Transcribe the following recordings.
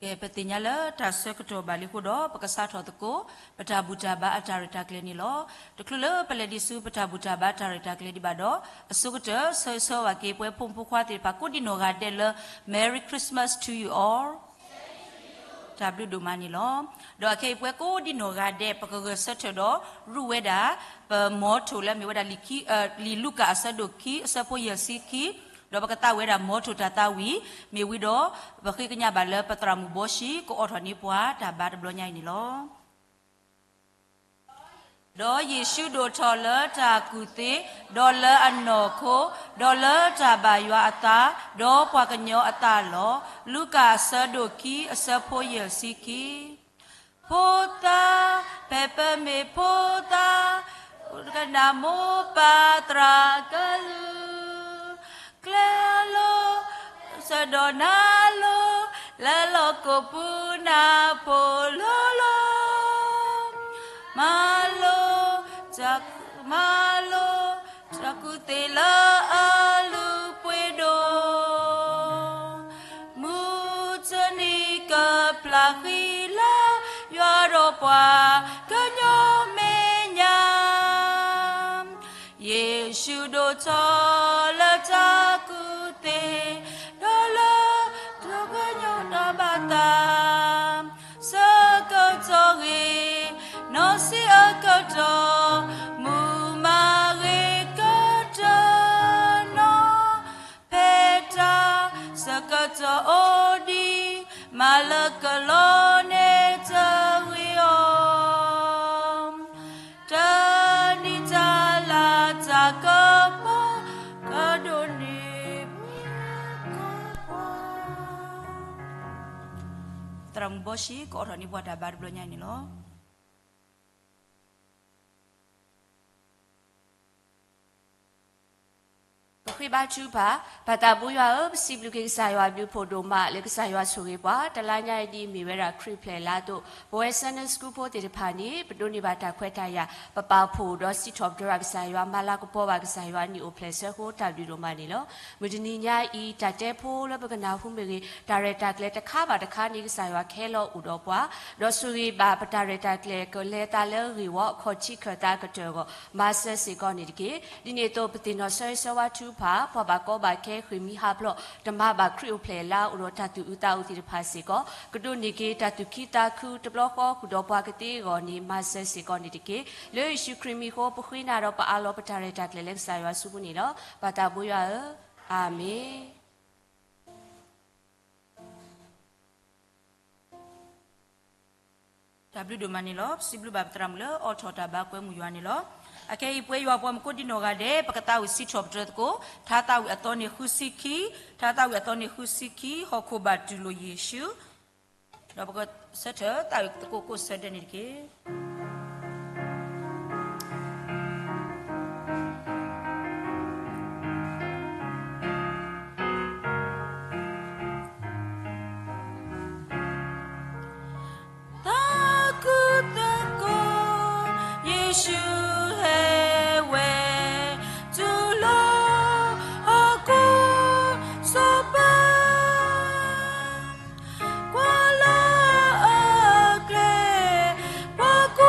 ကဲ ပသ့ၣ်ညါလၢတၢ်ဆၢကတီၢ်ဘၣ်လံအဃိဒီး ပကစးထီၣ်သကိး ပတၢ်ဘူၣ်တၢ်ဘါအတၢ်ရဲၣ်တၢ်ကျဲၤန့ၣ်လီၤ. တချုးလၢပလဲၤဒံးဆူပတၢ်ဘူၣ်တၢ်ဘါတၢ်ရဲၣ်တၢ်ကျဲၤဒံးဘၣ်ဒီး အဆိကတၢၢ် ဆၢဂ့ၤဆၢဝါက့ၤ ပဝဲဖိမုၣ်ဖိခွါသ့ၣ်တဖၣ် ကိးဒံနီၢ်ဂၤဒဲးလၢ Merry Christmas to you all တၢ်ဘျုးဒိၣ်မးန့ၣ်လီၤ. ဒီးအခဲအံၤပဝဲကိးဒံနီၢ်ဂၤဒဲး ပကဂဲၤဆၢထၢၣ်ဒီး ရူၢ်ဝဲဒၣ် ပ motto လၢမ့ၢ်ဝဲဒၣ် လံာ်လူၤကၣ်အဆၢဒိၣ်ခံ အဆၢဖိယဲၢ်ဆံခံ, ဒီးပကသးဝံၣ်ဝဲဒၣ် motto တၢ်သးဝံၣ် မ့ၢ်ဝံၤဒီး ပဃ့ကညးဘၣ်လၢပသရၣ်မုၣ်ဘီၡံ ကအိးထီၣ်န့ၢ်ပှၤတၢ်ဘါတဘျီညါအံၤန့ၣ်လီၤ. ဒီးယ့ၣ်ၡူးဒိၣ်ထီၣ်လၢတၢ်ကူၣ်သ့, ဒီးလၢအနီၢ်ခိ, ဒီးလၢတၢ်ဘါယွၤအသး, ဒီးပှၤကညီအသးလီၤ. လူၤကၣ်အဆၢဒိၣ်ခံ အဆၢဖိယဲၢ်ဆံခံ. ဖိသၣ်, ဖဲပမ့ၢ်ဖိသၣ်, ကနၣ်မိၢ်ပၢ်သရၣ်ကလုၢ် ကျဲလိၤ, ဆၢဒီးနၤလိၤ, လၢလီၢ်ကိးပူၤနၢ်ဖိလိၤလိၤ, မၤလိ, မၤလိ, တၢ်ကူၣ်သ့လၢအလုၢ်ပှ့ၤဒိၣ် မုၢ်တနံၤကဖျါဃံလၤ ယွၤဒီးပှၤကညီမဲာ်ညါ, ယ့ၣ်ၡူးဒိၣ်ထီၣ်လၢတၢ်ကူၣ်သ့, ဒီးလၢတၢ်ကညီတၢ်ဘၣ်သး ဆၢကတီၢ်ဂ့ၤ, နီၢ်ဆံးအကတီၢ်, မုၢ်မၤဂ့ၤကတၢၢ်နီၤ, ဖဲတၢ်ဆၢကတီၢ်အိၣ်ဒံး, မၤလၢကလီန့ၣ်တဂ့ၤအီၤ, တနံၤတၢ်လၢ်တၢ်ကပီၤ ကဒိးန့ၢ် သရၣ်မုၣ်ဘီၡံ ကအိးထီၣ်န့ၢ်ပှၤတၢ်ဘါတဘျီညါအံၤန့ၣ်လီၤ. ပဃ့ဘါထုကဖၣ်, ပၢ်သးဘိယွၤဧၢ, ပစံးဘျုးက့ၤကစၢ်ယွၤအဘျုးဖှိၣ်ဒိၣ်မး လၢကစၢ်ယွၤဆိၣ်ဂ့ၤပှၤ, တလါညါအံၤဒ်အံၤမ့ၢ်ဝဲဒၣ်ခရံာ်ဖျၢၣ်လါအသိး, ပဝဲ Sunday School ဖိသ့ၣ်တဖၣ်န့ၣ် ပဒိးန့ၢ်ဘၣ်တၢ်ခွဲးတၢ်ယာ်, ပပာ်ဖှိၣ်ဒီးစံးထီၣ်ပတြၢၤကစၢ်ယွၤ မၤလၤကပီၤဘၣ်ကစၢ်ယွၤအနံၣ်အိၣ်ဖျဲၣ်ဆၢဃိ တၢ်ဘျုးဒိၣ်မးန့ၣ်လီၤ. မုၢ်တနံၤညါအံၤ တၢ်တဲဖိလၢပကနၢ်ဟူမ့ၢ်ဂ့ၤ, တၢ်ရဲၣ်တၢ်ကျဲၤတခါဘၣ်တခါန့ၣ် ကစၢ်ယွၤခဲလၢာ်အိၣ်ဒီးပှၤ, ဒီးဆိၣ်ဂ့ၤဘၣ်ပတၢ်ရဲၣ်တၢ်ကျဲၤ ကလဲၤသးလၢဂ့ၢ်ဝီ အခီၣ်ထံးခၢၣ်သးကတၢၢ်အဂီၢ် မၤစၢၤစ့ၢ်ကီးန့ၣ်တက့ၢ်. ဒ်န့ၣ်အသိး ပသ့ၣ်နီၣ်ဆၢဂ့ၤဆၢဝါထုကဖၣ် ပှၤဘၣ်ကီဘၣ်ခဲဃ့ၢ်မှံဟးဖျိး တမၤဘၣ်ခရံာ်အိၣ်ဖျဲၣ်လါ အိၣ်ဒီးတၢ်သူၣ်အုးသးအုးသ့ၣ်တဖၣ်စ့ၢ်ကီး, ကဒိးန့ၢ်က့ၤတၢ်သူၣ်ခုသးခု တဘျီဃီဃုာ်ဒီးပှၤကသ့အဂီၢ်န့ၣ် မၤစၢၤစ့ၢ်ကီးန့ၣ်တက့ၢ်. လၢယ့ၣ်ၡူးခရံာ်မံၤအဃိ ပဃ့နၤဒီးပအးလီၤပတၢ်ရဲၣ်တၢ်ကျဲၤလၢကစၢ်ယွၤစုပူၤန့ၣ်လီၤ. ပၢ်သးဘိယွၤဧၢ, အၤမ့ၣ်. တၢ်ဘျုးဒိၣ်မးန့ၣ်လီၤ. ပစံးဘျုးဘၣ်ပသရၣ်မုၣ်လၢအိးထီၣ်တၢ်ဘါကွဲမုာ်ယွၤန့ၣ်လီၤ. အခဲအံၤပဝဲယွၤပှၤမုၣ်ကိးဒံနီၢ်ဂၤဒဲး ပကသးဝံၣ်စံးထီၣ်ပတြၢၤသကိး ထါသးဝံၣ်အသီန့ၣ်ဃုဆံခံ, ထါသးဝံၣ်အသီန့ၣ်ဃုဆံခံ ဟီၣ်ခိၣ်ဘၣ်တူၢ်လိာ်ယ့ၣ်ၡူး, ဒီးပကဆၢထၢၣ်သးဝံၣ်သကိးကိးဆၢဒဲးန့ၣ်တက့ၢ်. သးခုသကိး ယ့ၣ်ၡူးဟဲဝဲ တုၤလီၤဟီၣ်ခိၣ်စီၤပၤ, ကွၢ်လၢအကျဲ ပှၤကိး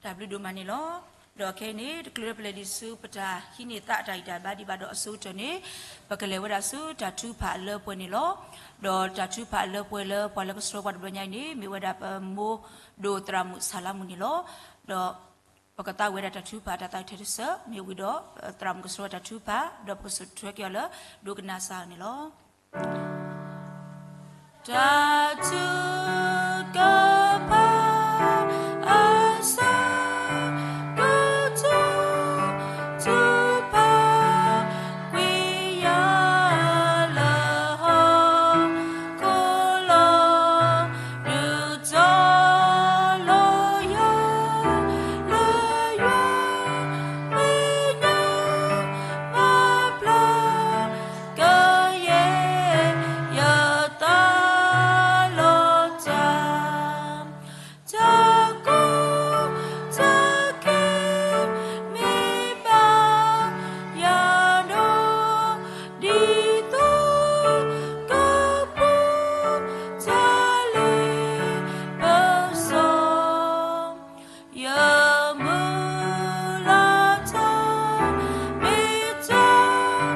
တၢ်ဘျုးဒိၣ်မးန့ၣ်လီၤ. ဒီးခဲအံၤန့ၣ် တချုးလၢပလဲၤဒံးဆူပတၢ်ဟံးန့ၢ်သးအတၢ်ဂံၢ်တၢ်ဘါဒံးဘၣ်ဒီးအဆိကတၢၢ်န့ၣ်, ပကလဲၤဝဲဒၣ်ဆူတၢ်ထုကဖၣ်အလၢပှဲၤန့ၣ်လီၤ. ဒီးတၢ်ထုကဖၣ်အလၢပှဲၤလၢပှၤလၢကဆှၢပှၤတဘျီညါအံၤန့ၣ် မ့ၢ်ဝဲဒၣ်ပမိၢ်ဒိၣ်သရၣ်မုၣ်ဆၣ်လါမူန့ၣ်လီၤ. ဒီးပကသးဝဲဒၣ်တၢ်ထုကဖၣ်တၢ်သးကတၢၢ်တစဲး မ့ၢ်ဝံၤဒီး သရၣ်မုၣ်ကဆှၢဝဲတၢ်ထုကဖၣ် ဒီးပကဆူၣ်ထွဲက့ၤအီၤလၢ ဒိကနၣ်စၢ်အီၤန့ၣ်လီၤ. တၢ်ထုကဖၣ် အစၢကတီၢ် ထုကဖၣ် ကွံာ်ယၤလၢဟီၣ်ခိၣ်လီၤ, ဒုးတီၤလီၤယၤ လၢယွၤ မဲာ်ညါ မၤဘျါ ကယဲၢ်ယသးလီၤတၢ်, တၢ်ကိၢ် တၢ်ကဲ မ့ၢ်ဘၣ်ယၤဒီး ဒ်သိး ကပူၤ တၢ်လ့ပစီ ယမုၢ်လၢ်တၢ် မ့ၢ်တၢ်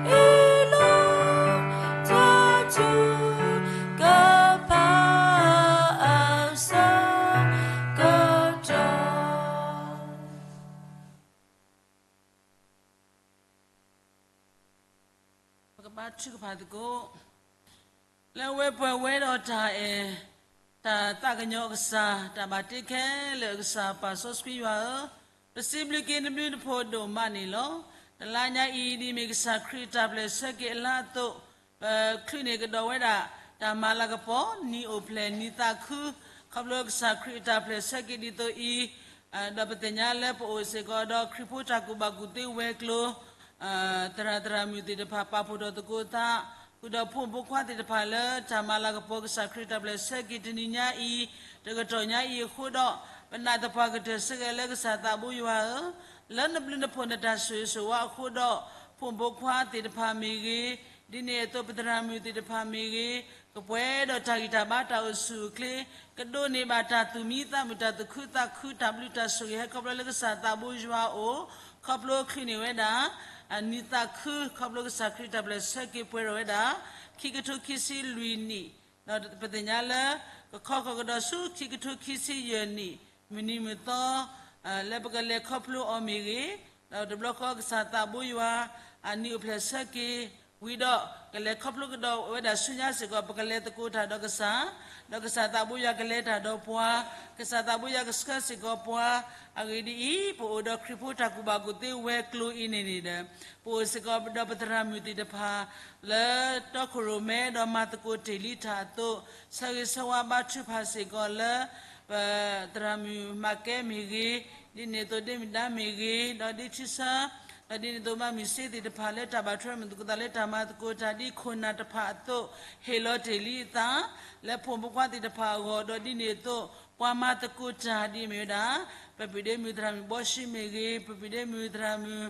အ့ၣ်လိာ် တၢ်ထုကဖၣ်အစၢကတီၢ်. ပကဘါထုကဖၣ်သကိး လၢဝဲပှၤဝဲဒီးတၢ်အဲၣ် တၢ်သးကညီၤအကစၢ် တၢ်ဘၣ်တ့ခဲလၢာ်အကစၢ် ပၢ်စီဆှံယွၤဧၢ, ပစံးဘျုးက့ၤနဘျုးနဖှိၣ်ဒိၣ်မးန့ၣ်လီၤ. တလါညါအံၤ ဒ်မ့ၢ်ကစၢ်ခရံာ်အတၢ်ပျဲၢ်ဆၢက့ၤအလါအသိး ပချုးန့ၢ်ကဒီးဝဲဒၣ် တၢ်မၤလၤကပီၤ နံၣ်အိၣ်ဖျဲၣ်နံၣ်သးခု ခီဖျိကစၢ်ခရံာ်အတၢ်ပျဲၢ်ဆၢက့ၤဒ်သိးအံၤ, ဒီးပသ့ၣ်ညါလၢပအိၣ်စ့ၢ်ကီးဒီးခရံာ်ဖိတၢ်ကူၣ်ဘၣ်ကူၣ်သ့ဝဲၤကျိၤ သရၣ်သရၣ်မုၣ်သ့ၣ်တဖၣ် ပာ်ဖှိၣ်ထီၣ်သကိးသး, ဃုာ်ဒီးဖိမုၣ်ဖိခွါသ့ၣ်တဖၣ်လၢတၢ်မၤလၤကပီၤကစၢ်ခရံာ်တၢ်ပျဲၢ်ဆၢက့ၤတနံၤညါအံၤ, တကတီၢ်ညါအံၤအဃိဒီး, ပနာ်သပှၢ်ကတၢၢ်စ့ၢ်ကီးလၢကစၢ်သးဘိယွၤဧၢ, လၢနဘျုးနဖှိၣ်နတၢ်ဆိၣ်ဂ့ၤဆိၣ်ဝါအဃိဒီး, ဖိမုၣ်ဖိခွါသ့ၣ်တဖၣ်မ့ၢ်ဂ့ၤ, ဒ်န့ၣ်အသိးပသရၣ်မုၣ်သ့ၣ်တဖၣ်မ့ၢ်ဂ့ၤ, ကပှဲၤဒီးတၢ်ဂံၢ်တၢ်ဘါတၢ်အိၣ်ဆူၣ်အိၣ်ချ့, ကဒိးန့ၢ်ဘၣ်တၢ်သူၣ်မံသးမုာ် တၢ်သူၣ်ခုသးခု တၢ်ဘျုးတၢ်ဆိၣ်ဂ့ၤဟဲခီဖျိလၢကစၢ်သးဘိယွၤအအိၣ်, ခီဖျိချုးန့ၢ်ဝဲဒၣ် နံၣ်သးခု ခီဖျိကစၢ်ခရံာ်တၢ်ပျဲၢ်ဆၢက့ၤပှဲၤထီၣ်ဝဲဒၣ် ခံကထိခံဆံလွံၢ်နံၣ်, ဒီးပသ့ၣ်ညါလၢ ကခီဃီၤကဒီးဆူခံကထိခံဆံယဲၢ်နံၣ် မုၢ်နံၤမုၢ်သီ လၢပကလဲၤခီဖျိအီၤမ့ၢ်ဂ့ၤ, ဒီးတဘျီဃီကစၢ်သးဘိယွၤ အနံၣ်အိၣ်ဖျဲၣ်ဆၢက့ၤ ဝံၤဒီး ကလဲၤခီဖျိကဒီးဝဲဒၣ်ဆူညါစ့ၢ်ကီး ပကလဲၤသကိးတၢ်ဒီးကစၢ်, ဒီးကစၢ်သးဘိယွၤကလဲၤတၢ်ဒီးပှၤ, ကစၢ်သးဘိယွၤကဆှၢစ့ၢ်ကီးပှၤ, အဂ့ၢ်ဒ်အံၤ, ပအိၣ်ဒီးခရံာ်ဖိတၢ်ကူၣ်ဘၣ်ကူၣ်သ့ဝဲၤကျိၤအံၤန့ၣ်န့ၣ်ဒီး, ပအိၣ်စ့ၢ်ကီးဒီးပသရၣ်မုၣ်သ့ၣ်တဖၣ် လၢတီခိၣ်ရိၣ်မဲဒီးမၤသကိးတ့ၢ်လံတၢ်အသိး, ဆၢဂ့ၤဆၢဝါဘါထုကဖၣ်စ့ၢ်ကီးလၢ ပသရၣ်မုၣ်မၤကဲမ့ၢ်ဂ့ၤ, ဒ်န့ၣ်အသိးဒ့မုၣ်ဒါမ့ၢ်ဂ့ၤ, ဒီးဒ့ထံဆၢ, ဒီးဒ်န့ၣ်အသိးမၤမုၢ်စ့သ့ၣ်တဖၣ်လၢတၢ်ဘၣ်ထွဲမုာ်သကိးသးလၢတၢ်မၤသကိးတၢ်ဒ်ခိၣ်နၢ်တဖၣ်အသိး, ဟ့ၣ်လီၤတ့ၢ်လံအသး လၢဖိမုၣ်ဖိခွါသ့ၣ်တဖၣ်အဂီၢ်, ဒီးဒ်န့ၣ်အသိး ပှၤမၤသကိးတၢ်ဒ်မ့ၢ်ဝဲဒၣ် ပပုၢ်ဒ့မုၣ်သရၣ်မုၣ်ဘီၡံမ့ၢ်ဂ့ၤ, ပပုၢ်ဒ့မုၣ်သရၣ်မုၣ်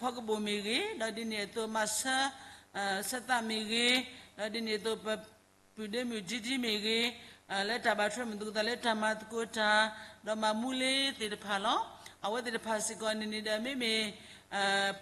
ဖီကဘိၣ်မ့ၢ်ဂ့ၤ, ဒီးဒ်န့ၣ်အသိးမၤဆၢ ဆၢသးမ့ၢ်ဂ့ၤ, ဒီးဒ်န့ၣ်အသိး ပပုၢ်ဒ့မုၣ်ဒံဒံမ့ၢ်ဂ့ၤ, လၢတၢ်ဘၣ်ထွဲမုာ်သကိးသးလၢတၢ်မၤသကိးတၢ်, ဒီးမၤမူလ့သ့ၣ်တဖၣ်လီၤ. အဝဲသ့ၣ်တဖၣ်စ့ၢ်ကီးန့ၣ်န့ၣ်ဒီး မ့မ့ၢ်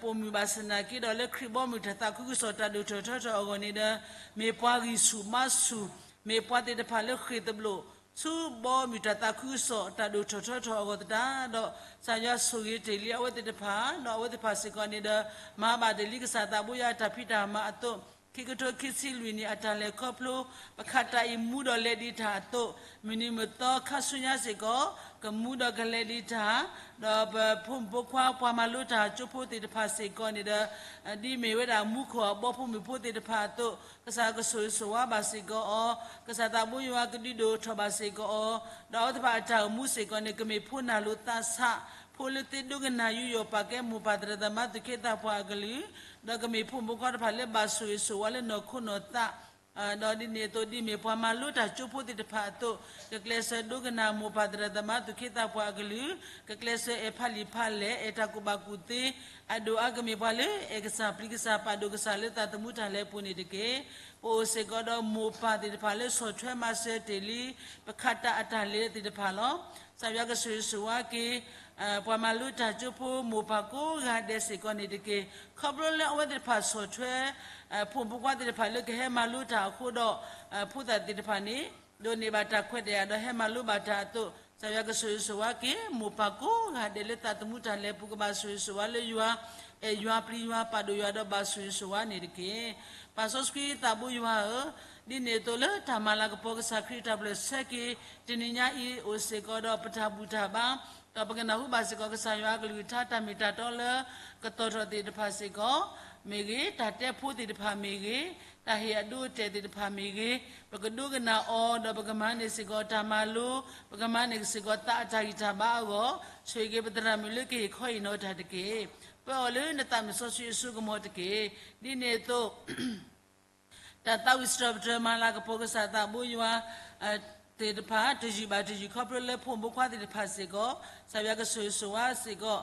ပိာ်မုၣ်ဘၣ်ဆၣ်နာ်က့ဒီးလၢခရံာ်ဘီမုၢ်တၢ်သးခုကစီၣ်တၢ်ဒိၣ်ထီၣ်ထီထီၣ်အဂီၢ်န့ၣ်ဒီး, မ့ၢ်ပှၤဂံၢ်ဆူၣ်ဘါဆူၣ်, မ့ၢ်ပှၤသ့ၣ်တဖၣ်လၢဃ့ၢ်သဘျိး ဆူဘီမုၢ်တၢ်သးခုကစီၣ်တၢ်ဒိၣ်ထီၣ်ထီထီၣ်အဂီၢ်သတးဒီး, ကစၢ်ယွၤဆိၣ်ဂ့ၤတ့ၢ်လံအဝဲသ့ၣ်တဖၣ်, ဒီးအဝဲသ့ၣ်တဖၣ်စ့ၢ်ကီးန့ၣ်ဒီး, မၤဘၣ်တ့ၢ်လံကစၢ်သးဘိယွၤအတၢ်ဖံးတၢ်မၤအသိး, ခံကထိခံဆံလွံၢ်နံၣ်အတၢ်လဲၤခီဖျိ, ပခးတၢ်အံၤမူဒီးလဲၤဒံးတၢ်အသိး, မုၢ်နံၤမုၢ်သီခါဆူညါစ့ၢ်ကီး, ကမူဒီးကလဲၤဒံးတၢ်, ဒီးပဖိမုၣ်ဖိခွါပှၤမၤလိတၢ်ကၠိဖိသ့ၣ်တဖၣ်စ့ၢ်ကီးန့ၣ်ဒီး, ဒ်မ့ၢ်ဝဲဒၣ်မူခိၣ်အဘီဖိမုၣ်ဖိသ့ၣ်တဖၣ်အသိး, ကစၢ်ကဆိၣ်ဂ့ၤဆိၣ်ဝါဘၣ်စ့ၢ်ကီးအီၤ, ကစၢ်သးဘိယွၤကဒုးဒိၣ်ထီၣ်ဘၣ်စ့ၢ်ကီးအီၤ, ဒီးအဝဲသ့ၣ်တဖၣ်အတၢ်အိၣ်မူစ့ၢ်ကီးန့ၣ် ကမ့ၢ်ဖိနၢ်လိၤသးဆး, ဖိလၢသ့ဒိကနၣ်ယူးယီၣ်ပာ်ကဲမိၢ်ပၢ်သရၣ်သမါသူၣ်က့သးပှၢ်အကလုၢ်, ဒီးကမ့ၢ်ဖိမုၣ်ဖိခွါတဖၣ်လၢဘၣ်ဆိၣ်ဂ့ၤဆိၣ်ဝါလၢနီၢ်ခိနီၢ်သး, ဒီးဒ်န့ၣ်အသိး ဒ်မ့ၢ်ပှၤမၤလိတၢ်ကၠိဖိသ့ၣ်တဖၣ်အသိး, ကကျဲးစၢးဒိကနၣ်မိၢ်ပၢ်သရၣ်သမါသူၣ်က့သးပှၢ်အကလုၢ်, ကကျဲးစၢးအဲၣ်ဖးလံာ်ဖးလဲၢ် အဲၣ်တၢ်ကူၣ်ဘၣ်ကူၣ်သ့, အဒိၣ်အါကမ့ၢ်ပှၤလၢအဲၣ်ကစၢ်ပျံၤကစၢ် ပာ်ဒိၣ်ကစၢ်လၢသးသမူတၢ်လဲၤအပူၤန့ၣ်တက့ၢ်. ပအိၣ်စ့ၢ်ကီးဒီးမိၢ်ပၢ်သ့ၣ်တဖၣ်လၢဆီၣ်ထွဲမၤစၢၤတ့ၢ်လံ ပခးတၢ်အတၢ်လဲၤသ့ၣ်တဖၣ်လီၤ. ကစၢ်ယွၤကဆိၣ်ဂ့ၤဆိၣ်ဝါက့ၤ ပှၤမၤလိတၢ်ကၠိဖိမိၢ်ပၢ်ကိးဂၤဒဲးစ့ၢ်ကီးန့ၣ်တက့ၢ်. ခီဖျိလၢအဝဲသ့ၣ်တဖၣ်ဆီၣ်ထွဲ ဖိမုၣ်ဖိခွါသ့ၣ်တဖၣ်လၢကဟဲမၤလိတၢ်အဃိဒီး ဖိသၣ်သ့ၣ်တဖၣ်န့ၣ် ဒိးန့ၢ်ဘၣ်တၢ်ခွဲးတၢ်ယာ်ဒီးဟဲမၤလိဘၣ်တၢ်အသိး ကစၢ်ယွၤကဆိၣ်ဂ့ၤဆိၣ်ဝါက့ၤ မိၢ်ပၢ်ကိးဂၤဒဲးလၢသးသမူတၢ်လဲၤပူၤ ကဘၣ်ဆိၣ်ဂ့ၤဆိၣ်ဝါလၢယွၤ အဲၣ်ယွၤပျံၤယွၤပာ်ဒိၣ်ယွၤဒီးဘၣ်ဆိၣ်ဂ့ၤဆိၣ်ဝါန့ၣ်တက့ၢ်. ပၢ်စီဆှံသးဘိယွၤဧၢ, ဒ်န့ၣ်အသိးလၢတၢ်မၤလၤကပီၤကစၢ်ခရံာ်တၢ်ပျဲၢ်ဆၢက့ၤ တနံၤညါအံၤအိၣ်စ့ၢ်ကီးဒီးပတၢ်ဘူၣ်တၢ်ဘါ ဒီးပကနၢ်ဟူဘၣ်စ့ၢ်ကီးကစၢ်ယွၤအကလုၢ်ကထါတၢ်မ့ၢ်တၢ်တီလၢ ကတီၤထီၣ်သ့ၣ်တဖၣ်စ့ၢ်ကီး မ့ၢ်ဂ့ၤ, တၢ်တဲဖိသ့ၣ်တဖၣ်မ့ၢ်ဂ့ၤ, တၢ်ဟ့ၣ်အဒိအတဲာ်သ့ၣ်တဖၣ်မ့ၢ်ဂ့ၤ, ပကဒိကနၣ်အီၤ ဒီးပကမၤန့ၢ်စ့ၢ်ကီးတၢ်မၤလိ, ပကမၤန့ၢ်စ့ၢ်ကီးသးအတၢ်ဂံၢ်တၢ်ဘါအဂီၢ်, ဆိၣ်ဂ့ၤက့ၤပသရၣ်မုၣ်လၢကဟ့ၣ်ခီဟ့ၣ်နီၤတၢ်တက့ၢ်. ပၢအီၤလၢနသးမုၣ်စီဆှံအစိကမီၤတက့ၢ်. ဒ်န့ၣ်အသိး တၢ်သးဝံၣ်စံးထီၣ်ပတြၢၤမၤလၤကပီၤကစၢ်သးဘိယွၤ သ့ၣ်တဖၣ် တယုၢ်ဘၣ်တယုၢ် ခီဖျိလၢဖိမုၣ်ဖိခွါသ့ၣ်တဖၣ်စ့ၢ်ကီး ကစၢ်ယွၤကဆိၣ်ဂ့ၤဆိၣ်ဝါစ့ၢ်ကီး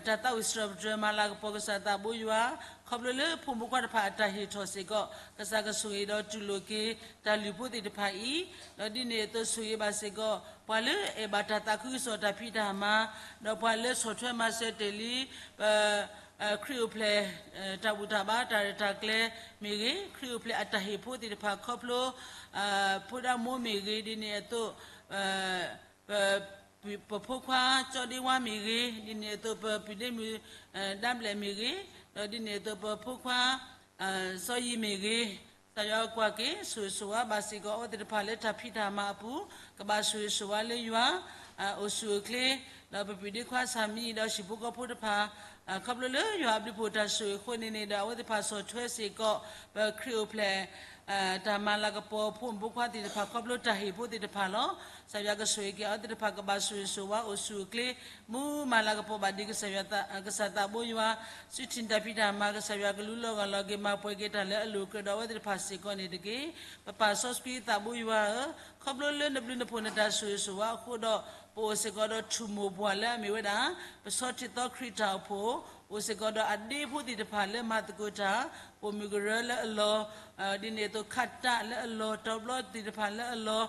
တၢ်သးဝံၣ်စံးထီၣ်ပတြၢၤမၤလၤကပီၤကစၢ်သးဘိယွၤ ခီဖျိလၢဖိမုၣ်ဖိခွါတဖၣ်အတၢ်ဟ့ၣ်ထီၣ်စ့ၢ်ကီး ကစၢ်ကဆိၣ်ဂ့ၤဒီးတူၢ်လိာ်က့ၤ တၢ်လုၢ်ဖိသ့ၣ်တဖၣ်အံၤ, ဒီးဒ်န့ၣ်အသိးဆိၣ်ဂ့ၤဘၣ်စ့ၢ်ကီး ပှၤလၢအဲၣ်ဘၣ်တၢ်သးခုကစီၣ်တၢ်ဖံးတၢ်မၤ, ဒီးပှၤလၢဆီၣ်ထွဲမၤစၢၤတ့ၢ်လံ ပ ခရံာ်အိၣ်ဖျဲၣ် တၢ်ဘူၣ်တၢ်ဘါတၢ်ရဲၣ်တၢ်ကျဲၤမ့ၢ်ဂ့ၤ, ခရံာ်အိၣ်ဖျဲၣ်အတၢ်ဟ့ၣ်ဖိသ့ၣ်တဖၣ်ခီဖျိ ဖိဒၣ်မိၢ်မ့ၢ်ဂ့ၤ, ဒ်န့ၣ်အသိး ပ ပဖိခွါကၠီဒ့ဝါမ့ၢ်ဂ့ၤ, ဒ်န့ၣ်အသိးပပုၢ်ဒ့မုၣ် ဒၣ်ဘျဲၣ်မ့ၢ်ဂ့ၤ, ဒီးဒ်န့ၣ်အသိးပဖိခွါ စီၤယံၤမ့ၢ်ဂ့ၤ, ကစၢ်ယွၤကွၢ်က့ၤ ဆိၣ်ဂ့ၤဆိၣ်ဝါဘၣ်စ့ၢ်ကီးအဝဲသ့ၣ်တဖၣ်လၢတၢ်ဖံးတၢ်မၤအပူၤ, ကဘၣ်ဆိၣ်ဂ့ၤဆိၣ်ဝါလၢယွၤ အိၣ်ဆူၣ်အိၣ်ချ့, ဒီးပပုၢ်ဒ့ခွါဆၣ်မံၤ ဒီးဟံၣ်ဖိဃီဖိတဖၣ် ခီဖျိလၢယွၤအဘျုးဖှိၣ်တၢ်ဆိၣ်ဂ့ၤအဃိန့ၣ်န့ၣ်ဒီး အဝဲသ့ၣ်တဖၣ်ဆီၣ်ထွဲစ့ၢ်ကီး ပခရံာ်အိၣ်ဖျဲၣ် တၢ်မၤလၤကပီၤဖိမုၣ်ဖိခွါသ့ၣ်တဖၣ် ခီဖျိတၢ်ဟ့ၣ်ဖိသ့ၣ်တဖၣ်လီၤ. ကစၢ်ယွၤကဆိၣ်ဂ့ၤက့ၤအဝဲသ့ၣ်တဖၣ်ကဘၣ်ဆိၣ်ဂ့ၤဆိၣ်ဝါအိၣ်ဆူၣ်အိၣ်ချ့ မူမၤလၤကပီၤဘၣ်ဒ်ကစၢ်ယွၤ ကစၢ်သးဘိယွၤ စုထံၣ်တၢ်ဖံးတၢ်မၤ ကစၢ်ယွၤကလူလီၤဂာ်လီၤက့ၤ မၤပှဲၤက့ၤတၢ်လၢအလိၤကြၢးဒီးအဝဲသ့ၣ်တဖၣ်စ့ၢ်ကီးန့ၣ်တက့ၢ်. ပပၢ်စီဆှံသးဘိယွၤဧၢ, ခီဖျိလၢနဘျုးနဖှိၣ်နတၢ်ဆိၣ်ဂ့ၤဆိၣ်ဝါအဃိဒီး ပအိၣ်စ့ၢ်ကီးဒီးထူၣ်မိၢ်ပှၢ်လၢအမ့ၢ်ဝဲဒၣ် ပဆီထံသီခရံာ်တၢ်အိၣ်ဖှိၣ်, အိၣ်စ့ၢ်ကီးဒီးအဒ့ဖိသ့ၣ်တဖၣ်လၢမၤသကိးတၢ်, ပိာ်မုၣ်ကရၢလၢအလီၢ်, ဒ်န့ၣ်အသိးခးတၢ်လၢအလီၢ်, တီၤဘျီသ့ၣ်တဖၣ်လၢအလီၢ်,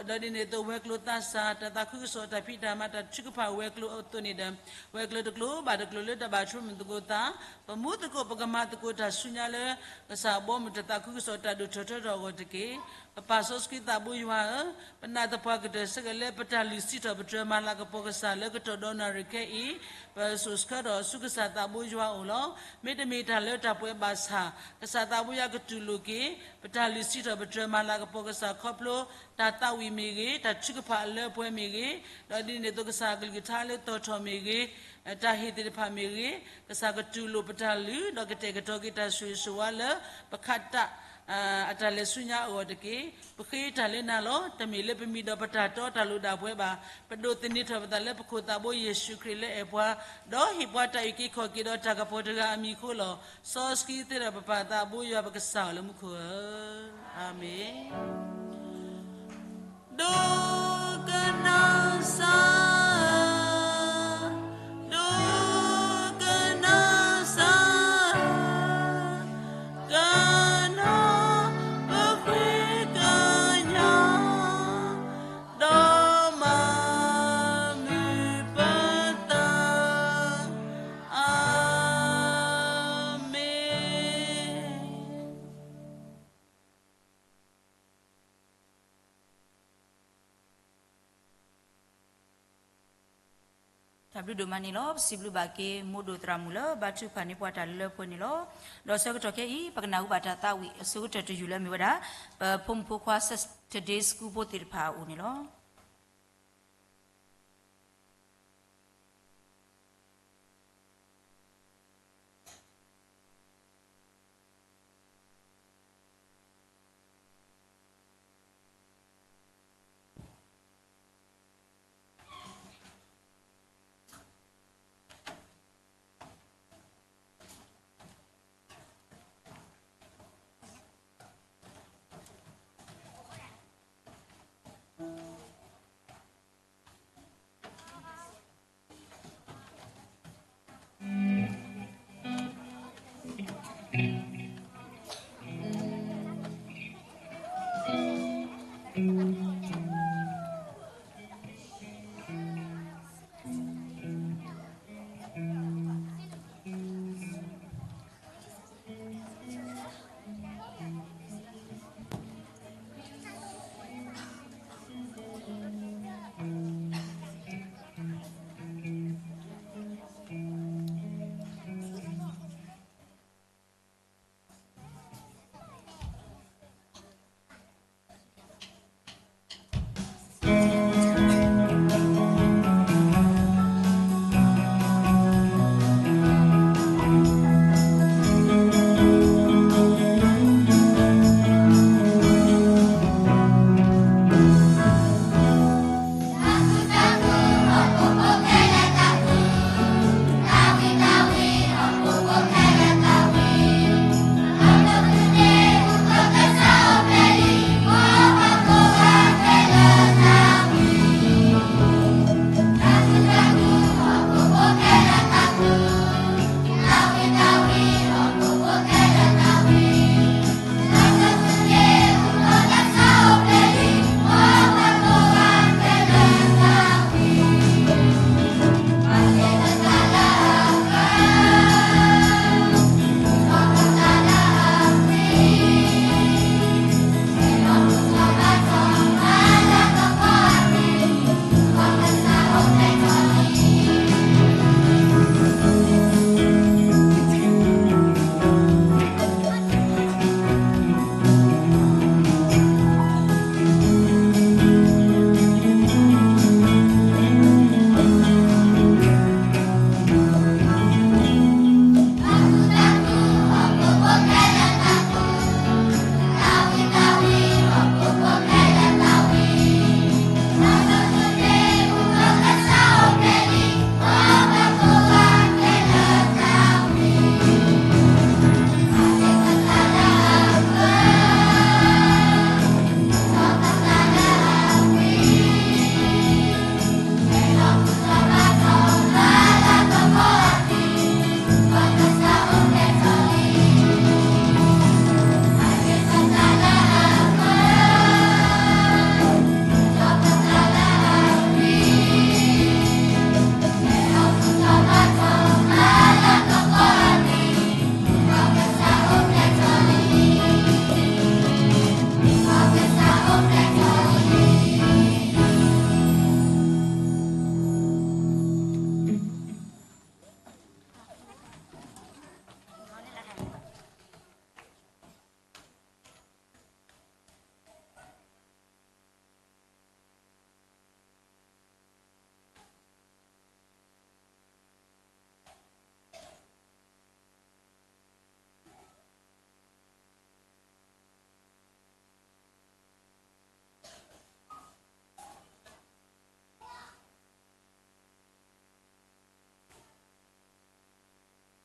ဒီးဒ်န့ၣ်အသိးဝဲၤကျိၤသးစၢ် တၢ်သးခုကစီၣ်တၢ်ဖံးတၢ်မၤတၢ်ထုကဖၣ်ဝဲၤကျိၤအသိးန့ၣ်ဒီး ဝဲၤကျိၤတကျိၤဘၣ်တကျိၤလၢတၢ်ဘၣ်ထူမုၢ်သကိးသး, ပမူသကိးပကမၤသကိးတၢ်ဆူညါလၢ ကစၢ်အဘီအမုၢ်တၢ်သးခုကစီၣ်တၢ်ဒိၣ်ထီၣ်ထီထီၣ်အဂီၢ်တက့ၢ်. ပပၢ်စီဆှံသးဘိယွၤဧၢ, ပနာ်သပှၢ်ကတၢၢ်ဆၢက့ၤလၢပတၢ်လုၢ်စံးထီၣ်ပတြၢၤမၤလၤကပီၤကစၢ်လၢကတီၢ်ဒီနၣ်ရံၣ်ခဲအံၤ, ပစိာ်ဆှၢထီၣ်ဆူကစၢ်သးဘိယွၤအအိၣ်လီၤ. မ့တမ့ၢ်တၢ်လၢတၢ်ပှဲၤဘၣ်ဆၣ် ကစၢ်သးဘိယွၤကတူၢ်လိာ်က့ၤ ပတၢ်လုၢ်စံးထီၣ်ပတြၢၤမၤလၤကပီၤကစၢ်ခီဖျိ တၢ်သးဝံၣ်မ့ၢ်ဂ့ၤ, တၢ်ထုကဖၣ်အလၢအပှဲၤမ့ၢ်ဂ့ၤ, ဒီးဒ်န့ၣ်အသိးကစၢ်အကလုၢ်ကထါလၢတီၤထီၣ်မ့ၢ်ဂ့ၤ, တၢ်ဟ့ၣ်သ့ၣ်တဖၣ်မ့ၢ်ဂ့ၤ, ကစၢ်ကတူၢ်လိာ်ပတၢ်လုၢ် ဒီးကတဲာ်ကတီၤက့ၤတၢ်ဆိၣ်ဂ့ၤဆိၣ်ဝါလၢ ပခးတၢ် အတၢ်လဲၤဆူညါအဂီၢ်တက့ၢ်. ပဃ့တၢ်လၢနၤလီၤ. တမ့ၢ်လၢပမံၤဒီးပတၢ်တီတၢ်လိၣ်ဒၣ်ပှဲၤဘၣ်. ပဒိးသန့ၤထီၣ်ပသးလၢပခိၣ်သးဘိယ့ၣ်ၡူးခရံာ်လၢအဲၣ်ပှၤ, ဒီးဟ့ၣ်ပှၤတၢ်အုၣ်က့ၤခီၣ်က့ၤဒီးတၢ်ကပီၤတဂၤအမံၤအဃိလီၤ. စီဆှံသ့ဒီးပပၢ်သးဘိယွၤပကစၢ်အီၤလၢမူခိၣ်ဧၢ, အၤမ့ၣ်. ဒိကနၣ်စၢ်, ဒိကနၣ်စၢ်, ကနီၢ်ပဃ့ကညး, ဒီးမၤမုာ်ပသး, အၤမ့ၣ်. တၢ်ဘျုးဒိၣ်မးန့ၣ်လီၤ. ပစံးဘျုးဘၣ်က့ၤ မိၢ်ဒိၣ်သရၣ်မုၣ်လၢဘါထုကဖၣ်န့ၢ်ပှၤတၢ်လၢပှဲၤန့ၣ်လီၤ. ဒီးဆၢကတီၢ်ခဲအံၤ ပကနၢ်ဟူဘၣ်တၢ်သးဝံၣ်အဆိကတၢၢ်တယုၢ်လၢအမ့ၢ်ဝဲဒၣ် ပဖိမုၣ်ဖိခွါ Saturday School ဖိသ့ၣ်တဖၣ်အအိၣ်န့ၣ်လီၤ.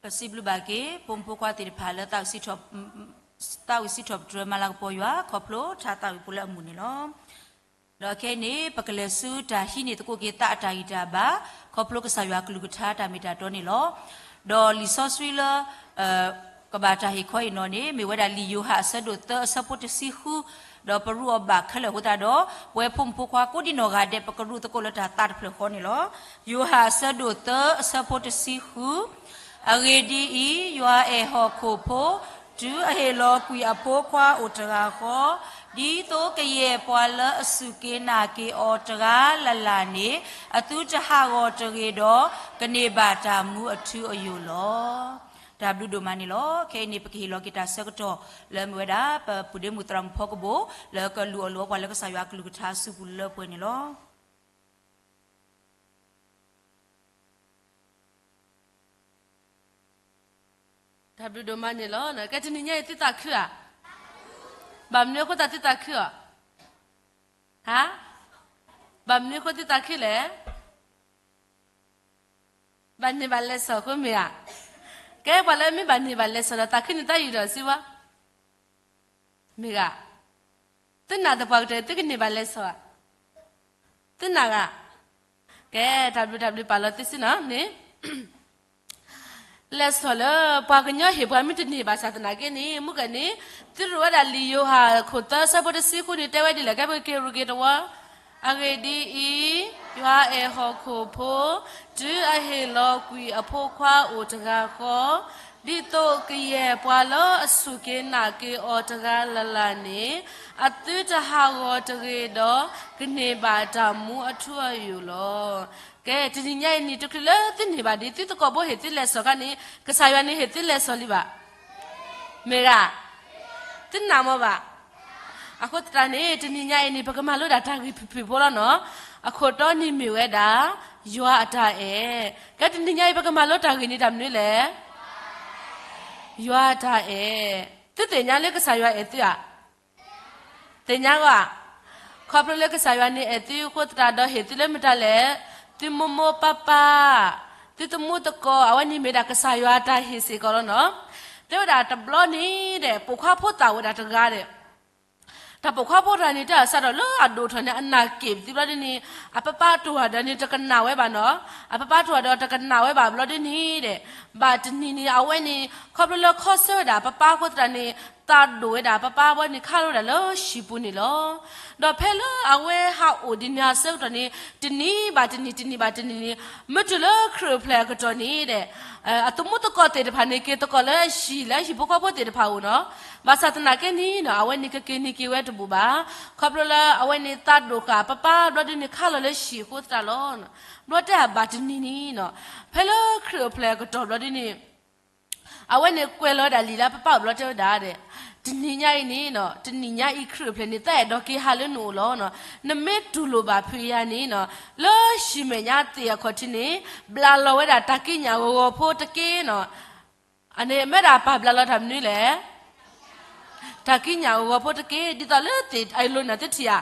ပစံးဘျုးဘၣ်က့ၤ ဖိမုၣ်ဖိခွါသ့ၣ်တဖၣ်လၢ သးဝံၣ်စံးထီၣ်ပတြၢၤမၤလၤကပီၤယွၤ ခီဖျိထါသးဝံၣ်ဖိလၢအမုာ်န့ၣ်လီၤ. ဒီးခဲအံၤန့ၣ် ပကလဲၤဆူတၢ်ဟံးန့ၢ်သကိးက့ၤသးအတၢ်ဂံၢ်တၢ်ဘါ ခီဖျိကစၢ်ယွၤအကလုၢ်ကထါတၢ်မ့ၢ်တၢ်တီန့ၣ်လီၤ. ဒီးလံာ်စီဆှံလၢ ကဘၣ်တၢ်ဟ့ၣ်ခီအံၤနီၤန့ၣ် မ့ၢ်ဝဲဒၣ်လံာ်ယိၤဟၣ်အဆၢဒိၣ်သၢအဆၢဖိတဆံဃု, ဒီးပရူးအီၤဘၣ်ခဲလၢာ်အဃိသတးဒီး ပဝဲဖိမုၣ်ဖိခွါကိးဒံနီၢ်ဂၤဒဲး ပကရူးသကိးလၢတၢ်သးတဖျၢၣ်ဃီန့ၣ်လီၤ. ယိၤဟၣ်အဆၢဒိၣ်သၢအဆၢဖိတဆံဃု, အဂ့ၢ်ဒ်အံၤ, ယွၤအဲၣ်ဟီၣ်ခိၣ်ဖိ, တုၤအဟ့ၣ်လီၤကွံာ်အဖိခွါအိၣ်တဂၤဃီ, ဒ်သိးကယဲၢ်ပှၤလၢအစူၢ်က့ၤနာ်က့ၤအီၤတဂၤလၢ်လၢ်န့ၣ် အသုတဟးဂီၤတဂ့ၤဒီး ကန့ၢ်ဘၣ်တၢ်မူအထူအယိာ်လီၤ. တၢ်ဘျုးဒိၣ်မးန့ၣ်လီၤ. ခဲအံၤန့ၣ် ပကဟ့ၣ်လီၤက့ၤတၢ်ဆၢကတီၢ်လၢမ့ၢ်ဝဲဒၣ် ပပုၢ်ဒ့မုၣ်သရၣ်မုၣ်ဖီကဘိၣ် လၢကလူၤအီၣ်လိအီပှၤလၢကစၢ်ယွၤအကလုၢ်ကထါအစုပူၤလၢပှဲၤန့ၣ်လီၤ. တၢ်ဘျုးဒိၣ်မးန့ၣ်လီၤ. ကဲတနံၤညါအံၤသုသးခုဧါ. ဘၣ်မနုၤအဃိသတးသုသးခုဧါ. ဟါ, ဘၣ်မနုၤအဃိသုသးခုလဲၣ်. ဘၣ်န့ၢ်ဘၣ်လဲၤစီၤအဃိမ့ၢ်ဧါ. ကဲပှၤလၢမ့ၢ်ဘၣ်န့ၢ်ဘၣ်လဲၤစီၤဒီး သးခုန့ၣ်တၢ်ယူၢ်ဒီးစံးဝဲ မ့ၢ်ဂ့ၤ, သုနာ်သပှၢ်ကတၢၢ် သုကန့ၢ်ဘၣ်လဲၤစီၤဧါ. သုနာ်ဂ့ၤ. ကဲတၢ်ဘျုးတၢ်ဘျုးပာ်လီၤသုစ့ၢ်နီၤန့ၣ် လဲၤစီၤလၢပှၤကညီဟ့ၣ်ပှၤမ့ၢ်တန့ၢ်ဘၣ်ဆၣ်သနာ်က့န့ၣ် မုၢ်ကဲန့ၣ် သုရူးဝဲဒၣ်လံာ်ယိၤဟၣ်ခိၣ်သၢဆၢဖိတဆံဃုန့ၣ် တဲဝဲဒ်လဲၣ် ကဲပက့ၤရူးက့ၤတဝီ. အဂ့ၢ်ဒ်အံၤ, ယွၤအဲၣ်ဟီၣ်ခိၣ်ဖိ, တုၤအဟ့ၣ်လီၤကွံာ်အဖိခွါအိၣ်တဂၤဃီ, ဒ်သိးကယဲၢ်ပှၤလၢအစူၢ်က့ၤနာ်က့ၤအီၤတဂၤလၢ်လၢ်န့ၣ် အသုတဟးဂီၤတဂ့ၤဒီး ကန့ၢ်ဘၣ်တၢ်မူအထူအယိာ်လီၤ. ကဲတနံၤညါအံၤန့ၣ် တချုးလၢသုန့ၢ်ဘၣ်ဒ်သုသကိးဖိဟ့ၣ်သုလဲၤစီၤခါန့ၣ် ကစၢ်ယွၤန့ၣ်ဟ့ၣ်သုလဲၤစီၤလံဘၣ်. မ့ၢ်ဂ့ၤ, သုနာ်မ့ၢ်ဘၣ်. အဃိသတးန့ၣ် တနံၤညါအံၤန့ၣ် ပကမၤလိဒၣ်တၢ်ဂ့ၢ်ဖုၣ်ဖုၣ်ဖိလီၤနီၤ. အခိၣ်တီန့ၣ်မ့ၢ်ဝဲဒၣ် ယွၤအတၢ်အဲၣ်. ကဲတနံၤညါအံၤ ပကမၤလိတၢ်ဂ့ၢ်န့ၣ်တၢ်မနုၤလဲၣ်. ယွၤအတၢ်အဲၣ်. သုသ့ၣ်ညါလၢကစၢ်ယွၤအဲၣ်သုဧါ. သ့ၣ်ညါဂီၢ်ဧါ. ခီဖျိလၢကစၢ်ယွၤန့ၣ်အဲၣ်သုအဃိသတးဒီး ဟ့ၣ်သုလၢမတၤလဲၣ်, သုမိၢ်မိၢ်ပၢ်ပၢ်, သုသမူသကိး အဝဲန့ၣ်မ့ၢ်ဒၣ်ကစၢ်ယွၤအတၢ်ဟ့ၣ်စ့ၢ်ကီးလီၤနီၤ. တဲဝဲဒၣ်တဘျီန့ၣ်ဒီး ပိာ်ခွါဖိသၣ်ဝဲဒၣ်တဂၤဒီး တၢ်ပိာ်ခွါဖိတဂၤန့ၣ် တၢ်စးထီၣ်လၢအဒိၣ်ထီၣ်န့ၣ် အနၢ်က့ၣ်ပသံဘျီဒ်န့ၣ် အပၢ်ပၢ်တိၢ်ဝဲဒီးန့ၣ် တကနၣ်ဝဲဘၣ်နီၤ. အပၢ်ပၢ်တိၢ်ဝဲဒီးတကနၣ်ဝဲဘၣ်ဘျီဒ်န့ၣ်ဒီး ဘၣ်တနံၤန့ၣ် အဝဲန့ၣ် ခီဖျိလၢခီဆၢဝဲဒၣ် ပၢ်ပၢ်အဃိသတးန့ၣ် သးဒိၣ်ဝဲဒၣ် ပၢ်ပၢ်ဘျီန့ၣ်ခးလီၤဝဲဒၣ်လၢဟံၣ်ပူၤန့ၣ်လီၤ. ဒီးဖဲလၢအဝဲဟးအိၣ်ဒ်န့ၣ်အဆၢကတီၢ်န့ၣ် တနံၤဘၣ်တနံၤ တနံၤဘၣ်တနံၤန့ၣ် မ့ၢ်တုၤလၢခရံာ်အိၣ်ဖျဲၣ်အကတီၢ်န့ၣ်ဒီး အသမူသကိးသ့ၣ်တဖၣ်န့ၣ် က့ၤသကိးလၢဟံၣ် လၢဟံၣ်ဖိဃီဖိသ့ၣ်တဖၣ်အအိၣ်နီၤ. ဘၣ်ဆၣ်သနာ်က့န့ၣ်နီၤ အဝဲန့ၣ်ကက့ၤန့ၢ်က့ၤဝဲတဘူၣ်ဘၣ်. ခီဖျိလၢအဝဲန့ၣ်သးဒိၣ်ဃာ် ပၢ်ပၢ်ဘျီဒ်န့ၣ် ခးလီၤလၢဟံၣ်အဃိသတးလီၤ. ဘျီတဲဘၣ်တနံၤန့ၣ်နီၤ ဖဲလၢခရံာ်အိၣ်ဖျဲၣ်အကတီၢ်ဘျီဒ်န့ၣ် အဝဲန့ၣ်ကွဲးလီၤဝဲဒၣ်လံာ်လၢပၢ်ပၢ်အိၣ်ဘျီတဲဝဲဒၣ်ဒီး တနံၤညါအံၤန့ၣ်နီၤ တနံၤညါအံၤခရံာ်အိၣ်ဖျဲၣ်န့ၣ် သးအဲၣ်ဒိးက့ၤဟးလၢနအိၣ်လီၤနီၤ. နမ့ၢ်တူၢ်လိာ်ဘၣ်ဖုးယၤန့ၣ်နီၤ လၢဟံၣ်မဲာ်ညါသ့ၣ်အခီၣ်ထံးန့ၣ် ဘျးလီၤဝဲဒၣ်တၢ်ကံးညာ်ဂီၤဂီၤဖိတက့ၢ်နီၤ. အန့ၣ်မ့ၢ်ဒၣ်ပၢ်ဘျးလီၤတၢ်မနုၤလဲၣ်. တၢ်ကံးညာ်ဂီၤဂီၤဖိတက့ၢ် ဒ်သိးလၢသ့ၣ်အလိၤနၤသ့ၣ်ထံၣ်ဧါ.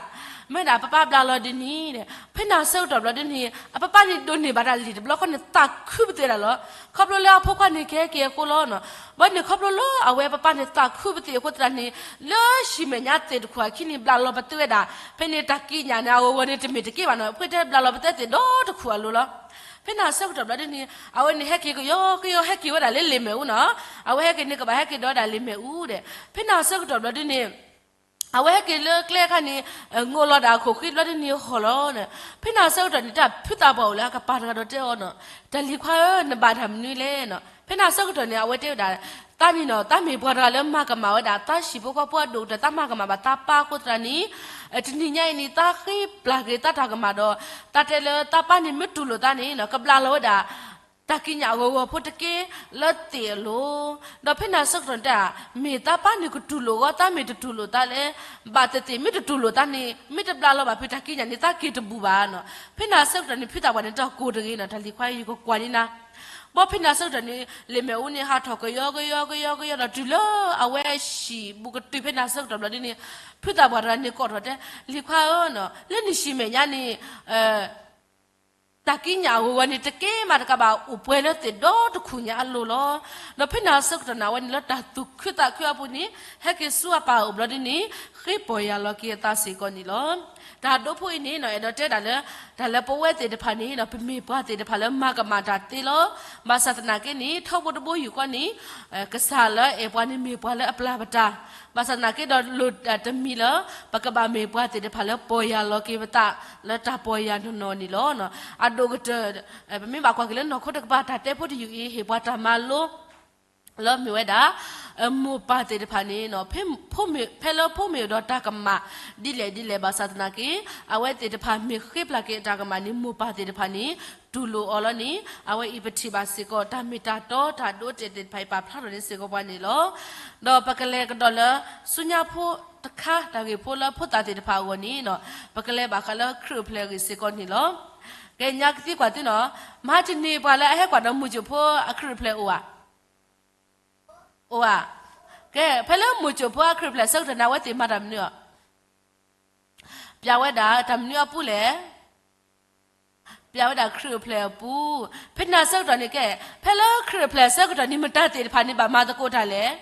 မ့ၢ်ဒၣ်ပၢ်ပၢ်ဘျးလီၤဒ်န့ၣ်ဒီး ဖဲန့ၣ်အဆၢကတီၢ်ဘျီဒ်န့ၣ် အပၢ်ပၢ်န့ၣ်ဒိးန့ၢ်ဘၣ်တၢ်လံာ်တဘျီဃီန့ၣ် သးခုပသ့ၣ်ဝဲဒၣ်လီၤ. ခီဖျိလၢအဖိခွါန့ၣ်ကဟဲက့ၤအဃိလီၤနီၤ. ဘၣ်န့ၣ်ခီဖျိလၢအဝဲပၢ်ပၢ်န့ၣ်သးခုပသ့ၣ်အဃိသတးန့ၣ် လၢဟံၣ်မဲာ်ညါသ့ၣ်တခီၣ်အခံန့ၣ် ဘျးလီၤပသ့ၣ်ဝဲဒၣ် ဖဲန့ၣ်တၢ်ကံးညာ်န့ၣ် အဂီၤဂီၤန့ၣ်တမ့ၢ်တက့ၢ်ဘၣ်နီၤ ဖဲတဲဘျးလီၤပသ့ၣ်သ့ၣ်ဒီတခီၣ်အလိၤလီၤ. ဖဲန့ၣ်အဆၢကတီၢ်ဘျီဒ်န့ၣ် အဝဲန့ၣ်ဟဲက့ၤကယီကယီ ဟဲက့ၤဝဲဒၣ်လၢလ့ၣ်မ့ၣ်အူနီၤ. အဝဲဟဲက့ၤန့ၣ် ကဘၣ်ဟဲက့ၤဒီးဝဲဒၣ်လ့ၣ်မ့ၣ်အူဒီး ဖဲန့ၣ်အဆၢကတီၢ်ဘျီဒ်န့ၣ် အဝဲဟဲက့ၤလၢကျဲအခါန့ၣ် ငိးလီၤဒၣ်အခိၣ်ဃံဘျီဒ်န့ၣ်ဟီၣ်လီၤ. ဖဲန့ၣ်အဆၢကတီၢ်န့ၣ် တၢ်ဖုသးပှၢ်အိၣ်လၢအကပၤတဂၤဒီးတဲအီၤနီၤ, တၢ်လံၤခွါဧၢ, နဘၣ်တၢ်မနုၤလဲၣ်နီၤ. ဖဲန့ၣ်အဆၢကတီၢ်န့ၣ် အဝဲတဲဝဲဒၣ်, သးန့ၣ်နီၤ သးမ့ၢ်ပှၤတဂၤလၢမၤကမၣ်ဝဲဒၣ် သးဟံၣ်ဖိဃီဖိအဒိၣ်ကတၢၢ် သးမၤကမၣ်ဘၣ်သးပၢ်အဃိသတးန့ၣ်, တနံၤညါအံၤန့ၣ် သးဃ့ပျၢ်က့ၤသးတၢ်ကမၣ်ဒီး သးတဲလၢသးပၢ်န့ၣ်မ့ၢ်တူၢ်လိာ်သးန့ၣ်နီၤ ကဘျးလီၤဝဲဒၣ် တၢ်ကံးညာ်အဂီၤဂီၤဖိတက့ၢ်လၢသ့ၣ်အလိၤ, ဒီးဖဲန့ၣ်အဆၢကတီၢ်န့ၣ်တၢ် မ့ၢ်သးပၢ်န့ၣ်ကတူၢ်လိာ်အီၤ သးမ့ၢ်တတူၢ်လိာ်သးလဲၣ်, ဘၣ်သ့ၣ်သ့ၣ်မ့ၢ်တတူၢ်လိာ်သးန့ၣ် မ့ၢ်တဘျးလီၤဘၣ်ဖုးတၢ်ကံးညာ်န့ၣ် သးက့ၤတဘူၣ်ဘၣ်နီၤ. ဖဲန့ၣ်အဆၢကတီၢ်န့ၣ် ဖုသးပှၢ်န့ၣ်တၢ်ကိၢ်တဂ့ၤနီၤ တၢ်လံၤခွါအံၤယကကွၢ်န့ၢ်နၤ. ဘၣ်ဖဲန့ၣ်အဆၢကတီၢ်န့ၣ် လ့ၣ်မ့ၣ်အူန့ၣ် ဟးထီၣ်ကယီကယီကယီကယီဒီး တုၤလၢအဝဲဟံၣ်ဘူးကတုၤဖဲန့ၣ်အဆၢကတီၢ်ဘျီဒ်န့ၣ် ဖုသးပှၢ်တဂၤန့ၣ်ကိးထီၣ်တဲ လံၤခွါဧၢနီၤ လၢနဟံၣ်မဲာ်ညါန့ၣ် တၢ်ကံးညာ်အဂီၤဂီၤန့ၣ် တက့ၤမးတကးဘၣ် အိၣ်ပှဲၤလၢသ့ၣ်ဒီတခူၣ်ညါအလိၤလီၤ. ဒီးဖဲန့ၣ်အဆၢကတီၢ်န့ၣ် အဝဲန့ၣ်လၢတၢ်သူၣ်ခုသးခုအပူၤန့ၣ် ဟဲက့ၤဆူအပၢ်အအိၣ်ဘျီဒ်န့ၣ် ဃ့ပီၢ်ယၢ်လီၤက့ၤအသးစ့ၢ်ကီးန့ၣ်လီၤ. တၢ်ဒိဖိအံၤန့ၣ် အဲၣ်ဒိးတဲဒၣ်လၢ တၢ်လၢပဝဲသ့ၣ်တဖၣ်န့ၣ် ပမ့ၢ်ပှၤသ့ၣ်တဖၣ်လၢမၤကမၣ်တၢ်သ့လီၤ. ဘၣ်ဆၣ်သနာ်က့န့ၣ် ထီဘိတဘိယူၢ်ဃီန့ၣ် ကစၢ်လၢအဲၣ်ပှၤန့ၣ်မ့ၢ်ပှၤလၢအပျၢ်ပတၢ်, ဘၣ်ဆၣ်သနာ်က့ဒီးလိၣ်တမံၤလၢ ပကဘၣ်မ့ၢ်ပှၤသ့ၣ်တဖၣ်လၢပီၢ်ယၢ်လီၤက့ၤပသး လၢတၢ်ပီၢ်ယၢ်နီၢ်နီၢ်န့ၣ်လီၤ. အဒိၣ်ကတၢၢ် ပမ့ၢ်ဘၣ်ကွၢ်က့ၤလၢနီၢ်ခိတကပၤ တၢ်တဲဖိတယုၢ်အံၤ ဟ့ၣ်ပှၤတၢ်မၤလိ လၢမ့ၢ်ဝဲဒၣ် မိၢ်ပၢ်သ့ၣ်တဖၣ်န့ၣ် ဖဲလၢဖိမ့ၢ်အိၣ်ဒီးတၢ်ကမၣ် ဒ်လဲၣ်ဒ်လဲၣ်ဘၣ်ဆၣ်သနာ်က့ အဝဲသ့ၣ်တဖၣ်မ့ၢ်ဃ့ပျၢ်က့ၤအတၢ်ကမၣ်န့ၣ် မိၢ်ပၢ်သ့ၣ်တဖၣ်န့ၣ် တူၢ်လိာ်အီၤလီၤန့ၣ် အဝဲအံၤပထံၣ်ဘၣ်စ့ၢ်ကီး တၢ်မ့ၢ်တၢ်တီ တၢ်ဒိတဲာ်သ့ၣ်တဖၣ်အံၤ ပာ်ဖျါထီၣ်န့ၢ်စ့ၢ်ကီးပှၤန့ၣ်လီၤ. ဒီးပကလဲၤကဒီးလၢ ဆူညါဖိတခါ တၢ်ဂ့ၢ်ဖိလၢဖိသၣ်သ့ၣ်တဖၣ်အဂီၢ်န့ၣ် ပကလဲၤဘၣ်ဃးလၢခရံာ်အိၣ်ဖျဲၣ်အဂ့ၢ်စ့ၢ်ကီးန့ၣ်လီၤ. ကဲ ညါကသံကွၢ်သုနီၤ, မဟါတနံၤပှၤလၢအဟဲကွၢ်ဒီးမုၢ်ကၠိၣ်ဖိအခရံာ်အိၣ်ဖျဲၣ်အိၣ်ဧါ အိၣ်ဧါ. ကဲ ဖဲလၢမုၢ်ကၠိၣ်ဖိအခရံာ်အိၣ်ဖျဲၣ်အဆၢကတီၢ်န့ၣ် အဝဲသ့ၣ်မၤတၢ်မနုၤဧါ. ပျးဝဲဒၣ်တၢ်မနုၤအပူၤလဲၣ်. ပျးဝဲဒၣ်ခရံာ်အိၣ်ဖျဲၣ်အပူၤ. ဖဲန့ၣ်အဆၢကတီၢ်န့ၣ်ကဲ, ဖဲလၢခရံာ်အိၣ်ဖျဲၣ်အဆၢကတီၢ်န့ၣ် မတၤသ့ၣ်တဖၣ်န့ၣ်ဘၣ်မၤသကိးတၢ်လဲၣ်.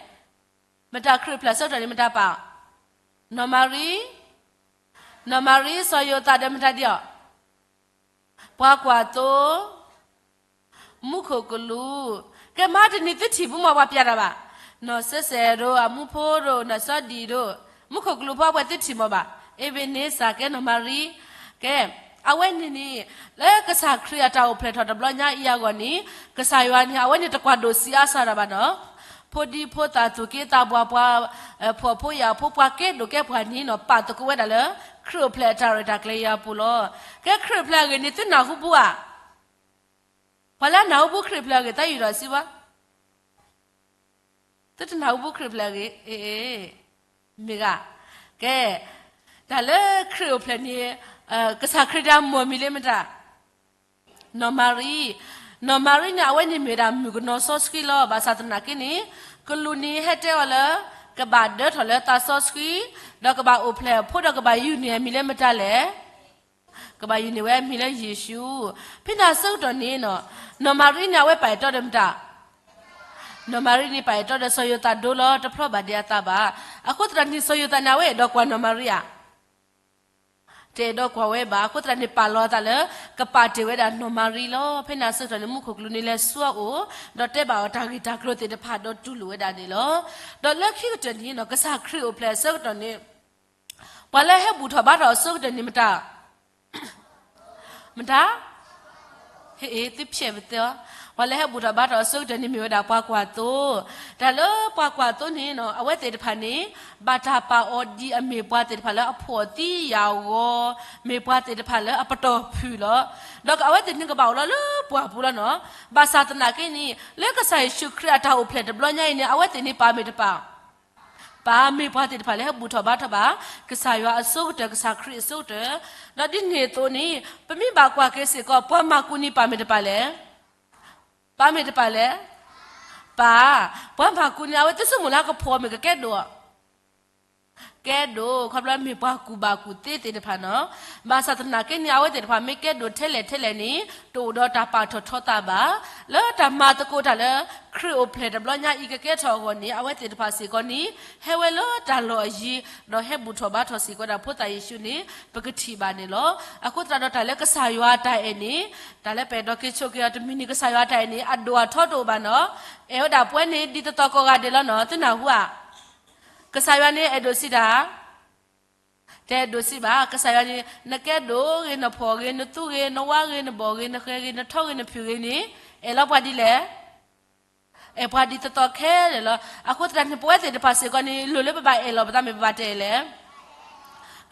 မတၤခရံာ်အိၣ်ဖျဲၣ်အဆၢကတီၢ်န့ၣ် မတၤပာ်, နီၢ်မၤရံ, နီၢ်မၤရံ စီၤယိၤသးဒီးမတၤဒ်အီၤ ပှၤကွၢ်သိ, မူခိၣ်ကလူး. ကဲ မဟါတနံၤသုထံၣ်ဘူးမး ပှၤပျးတၢ်ဘၣ်. နီၢ်စဲစဲးဒိၣ်, အမူဖိဒိၣ်, နီၢ်စီဒံၣ်ဒိၣ်, မူခိၣ်ကလူးဖိအဝဲသ့ၣ်ထံၣ်မးဘၣ်. အ့ဘ့းနံစၢ် ကဲ နီၢ်မၤရံ. ကဲ အဝဲန့ၣ်န့ၣ် လၢကစၢ်ခရံာ်အတၢ်အိၣ်ဖျဲၣ်ထီၣ်တဘျီညါအံၤအဂီၢ်န့ၣ် ကစၢ်ယွၤန့ၣ် အဝဲန့ၣ်တကွၢ်ဒိၣ်ဆံးအါစှၤတၢ်ဘၣ်နီၤ. ဖိဒံဖိသၣ်သူၣ်က့သးပှၢ်ပှၤ ဖိၣ်ဖိယာ်ဖိ ပှၤကဲဒိၣ်ကဲပှၢ်န့ၣ်နီၤ ပာ်သကိးဝဲဒၣ်လၢ ခရံာ်အိၣ်ဖျဲၣ်အတၢ်ရဲၣ်တၢ်ကျဲၤအံၤအပူၤလီၤ. ကဲခရံာ်အိၣ်ဖျဲၣ်အဂ့ၢ်န့ၣ် သုနၢ်ဟူဘူးဧါ. ပှၤလၢအနၢ်ဟူဘူးခရံာ်အိၣ်ဖျဲၣ်အဂ့ၢ် တၢ်ယူးထီၣ်စံးဘၣ်. သုတနၢ်ဟူဘူးခရံာ်အိၣ်ဖျဲၣ်အဂ့ၢ်, မ့ၢ်ဂ့ၤ. ကဲ တၢ်လၢခရံာ်အိၣ်ဖျဲၣ်န့ၣ် ကစၢ်ခရံာ်ဒၣ်မိၢ်မံၤလၢမတၤ နီၢ်မၤရံ. နီၢ်မၤရံန့ၣ် အဝဲန့ၣ်မ့ၢ်ဝဲဒၣ်မုၣ်ကနီၤစီဆှံလီၤ. ဘၣ်ဆၣ်သနာ်က့န့ၣ် ကလူးန့ၣ်ဟဲတဲအီၤလၢ ကဘၣ်ဒၢထီၣ်လၢသးစီဆှံ ဒီးကဘၣ်အိၣ်ဖျဲၣ်အဖိဒီးကဘၣ်ယူၢ်န့ၢ်အမံၤလၢမတၤလဲၣ်. ကဘၣ်ယူၢ်န့ၢ်ဝဲအမံၤလၢယ့ၣ်ၡူး. ဖဲန့ၣ်အဆၢကတီၢ်န့ၣ် နီၢ်မၤရံန့ၣ် အဝဲပာ်အဲၣ်တီဒီးမတၤ နီၢ်မၤရံန့ၣ် ပာ်အဲၣ်တီဒီးစီၤယိၤသးဒိလီၤ တဖျီဘၣ်ဒံးအသးဘၣ်. အဃိသတးန့ၣ် စီၤယိၤသးန့ၣ် အဝဲအဲၣ်ဒိးကွၢ်နီၢ်မၤရံဧါ. တအဲၣ်ဒိးကွၢ်ဝဲဘၣ်. အဃိသတးန့ၣ် ပာ်လီၤအသးလၢ ကပာ်တ့ၢ်ဝဲဒၣ်နီၢ်မၤရံလီၤ. ဖဲန့ၣ်အဆၢကတီၢ်န့ၣ် မူခိၣ်ကလူးန့ၣ်လဲၤဆူအအိၣ် ဒီးတဲဘၣ်အီၤတၢ်ဂ့ၢ်တၢ်ကျိၤသ့ၣ်တဖၣ်ဒီးတူၢ်လိာ်ဝဲဒၣ်န့ၣ်လီၤ. ဒီးလၢခံကတၢၢ်န့ၣ် ကစၢ်ခရံာ်အိၣ်ဖျဲၣ်အဆၢကတီၢ်န့ၣ် ပှၤလၢဟဲဘူၣ်ထီၣ်ဘါထီၣ်အဆိကတၢၢ်န့ၣ်မတၤ မတၤ ဟ့ၣ် သုဖျဲးပသဲအီၤ, ပှၤလၢဟဲဘူၣ်ထီၣ်ဘါထီၣ်အဆိကတၢၢ်န့ၣ်မ့ၢ်ဝဲဒၣ်ပှၤကွၢ်သိ. တၢ်လၢပှၤကွၢ်သိန့ၣ် အဝဲသ့ၣ်တဖၣ်န့ၣ် ဘၣ်တၢ်ပာ်အီၤဒ်အမ့ၢ်ပှၤသ့ၣ်တဖၣ်လၢအဖိးသံယာ်အဂီၤ, မ့ၢ်ပှၤသ့ၣ်တဖၣ်လၢအပတီၢ်ဖုၣ်လီၤ. ဒီးအဝဲသ့ၣ်န့ၣ်ကဘၣ်အိၣ်လီၤလၢပှၢ်ပူၤလီၤနီၤ. ဘၣ်ဆၣ်သနာ်က့န့ၣ် လၢကစၢ်ယ့ၣ်ၡူးခရံာ်အတၢ်အိၣ်ဖျဲၣ်တဘျီညါအံၤန့ၣ် အဝဲသ့ၣ်န့ၣ်ပာ်မ့ၢ်တပာ် ပာ်မ့ၢ်ပှၤသ့ၣ်တဖၣ်လၢဟဲဘူၣ်ထီၣ်ဘါထီၣ်ဘၣ် ကစၢ်ယွၤအဆိကတၢၢ် ကစၢ်ခရံာ်အဆိကတၢၢ်. ဒီးဒ်န့ၣ်အသိးန့ၣ် ပမ့ၢ်ဘၣ်ကွၢ်က့ၤစ့ၢ်ကီး ပှၤမၢ်ကူးန့ၣ်ပာ်မ့ၢ်တပာ်လဲၣ်. ပာ်မ့ၢ်တပာ်လဲၣ်. ပာ်, ပှၤမၢ်ကူးန့ၣ် အဝဲသ့ၣ်ဆိကမိၣ်လၢကဖိးမ့ၢ်ကကဲဒိၣ် ကဲဒိၣ် ခီဖျိမ့ၢ်ပှၤကူၣ်ဘၣ်ကူၣ်သ့သ့ၣ်တဖၣ်နီၤ. ဘၣ်ဆၣ်သနာ်က့န့ၣ် အဝဲသ့ၣ်တဖၣ်မ့ၢ်ကဲဒိၣ်ထဲလဲၣ်ထဲလဲၣ်န့ၣ် တအိၣ်ဒီးတၢ်ပာ်ထီၣ်ထီသးဘၣ်. လၢတၢ်မၤသကိးတၢ်လၢ ခရံာ်အိၣ်ဖျဲၣ်တဘျီညါအံၤကကဲထီၣ်အဂီၢ်န့ၣ် အဝဲသ့ၣ်တဖၣ်စ့ၢ်ကီးန့ၣ် ဟဲဝဲလၢတၢ်လီၢ်အယံၤ ဒီးဟဲဘူၣ်ထီၣ်ဘါထီၣ်စ့ၢ်ကီးဒၣ်ဖိသၣ်ယ့ၣ်ၡူးန့ၣ် ပကထံၣ်ဘၣ်န့ၣ်လီၤ. အဃိသတးဒီးတၢ်လၢကစၢ်ယွၤအတၢ်အဲၣ်န့ၣ် တၢ်လၢပအဲၣ်ဒိးက့ၤဆိၣ်က့ၤအီၤတမံၤန့ၣ် ကစၢ်ယွၤအတၢ်အဲၣ်န့ၣ် အဒိၣ်အထီတအိၣ်ဘၣ်နီၤ. အဲၣ်ဝဲဒၣ်ပဝဲန့ၣ် ဒ်သိးသိးကိးဂၤဒဲးလီၤနီၤ. သုနၢ်ဟူဧါ. ကစၢ်ယွၤန့ၣ်အဲၣ်ဒိးစံးတၢ် တအဲၣ်ဒိးစံးဘၣ်. ကစၢ်ယွၤန့ၣ် နကဲဒိၣ်ဂ့ၤ နဖှီၣ်ဂ့ၤ နသူဂ့ၤ နဝါဂ့ၤ နဘီၣ်ဂ့ၤ နဃဲၤဂ့ၤ နထီဂ့ၤ နဖုၣ်ဂ့ၤန့ၣ် အဲၣ်လီၤပှၤဒ်လဲၣ်. အဲၣ်ပှၤဒ်သိးသိးခဲလၢာ်လီၤ. အဃိသတးန့ၣ် ပဝဲသ့ၣ်တဖၣ်စ့ၢ်ကီးန့ၣ် လိၣ်လၢပဘၣ်အဲၣ်လီၤပသး မ့ၢ်ပဘၣ်တအဲၣ်လဲၣ်.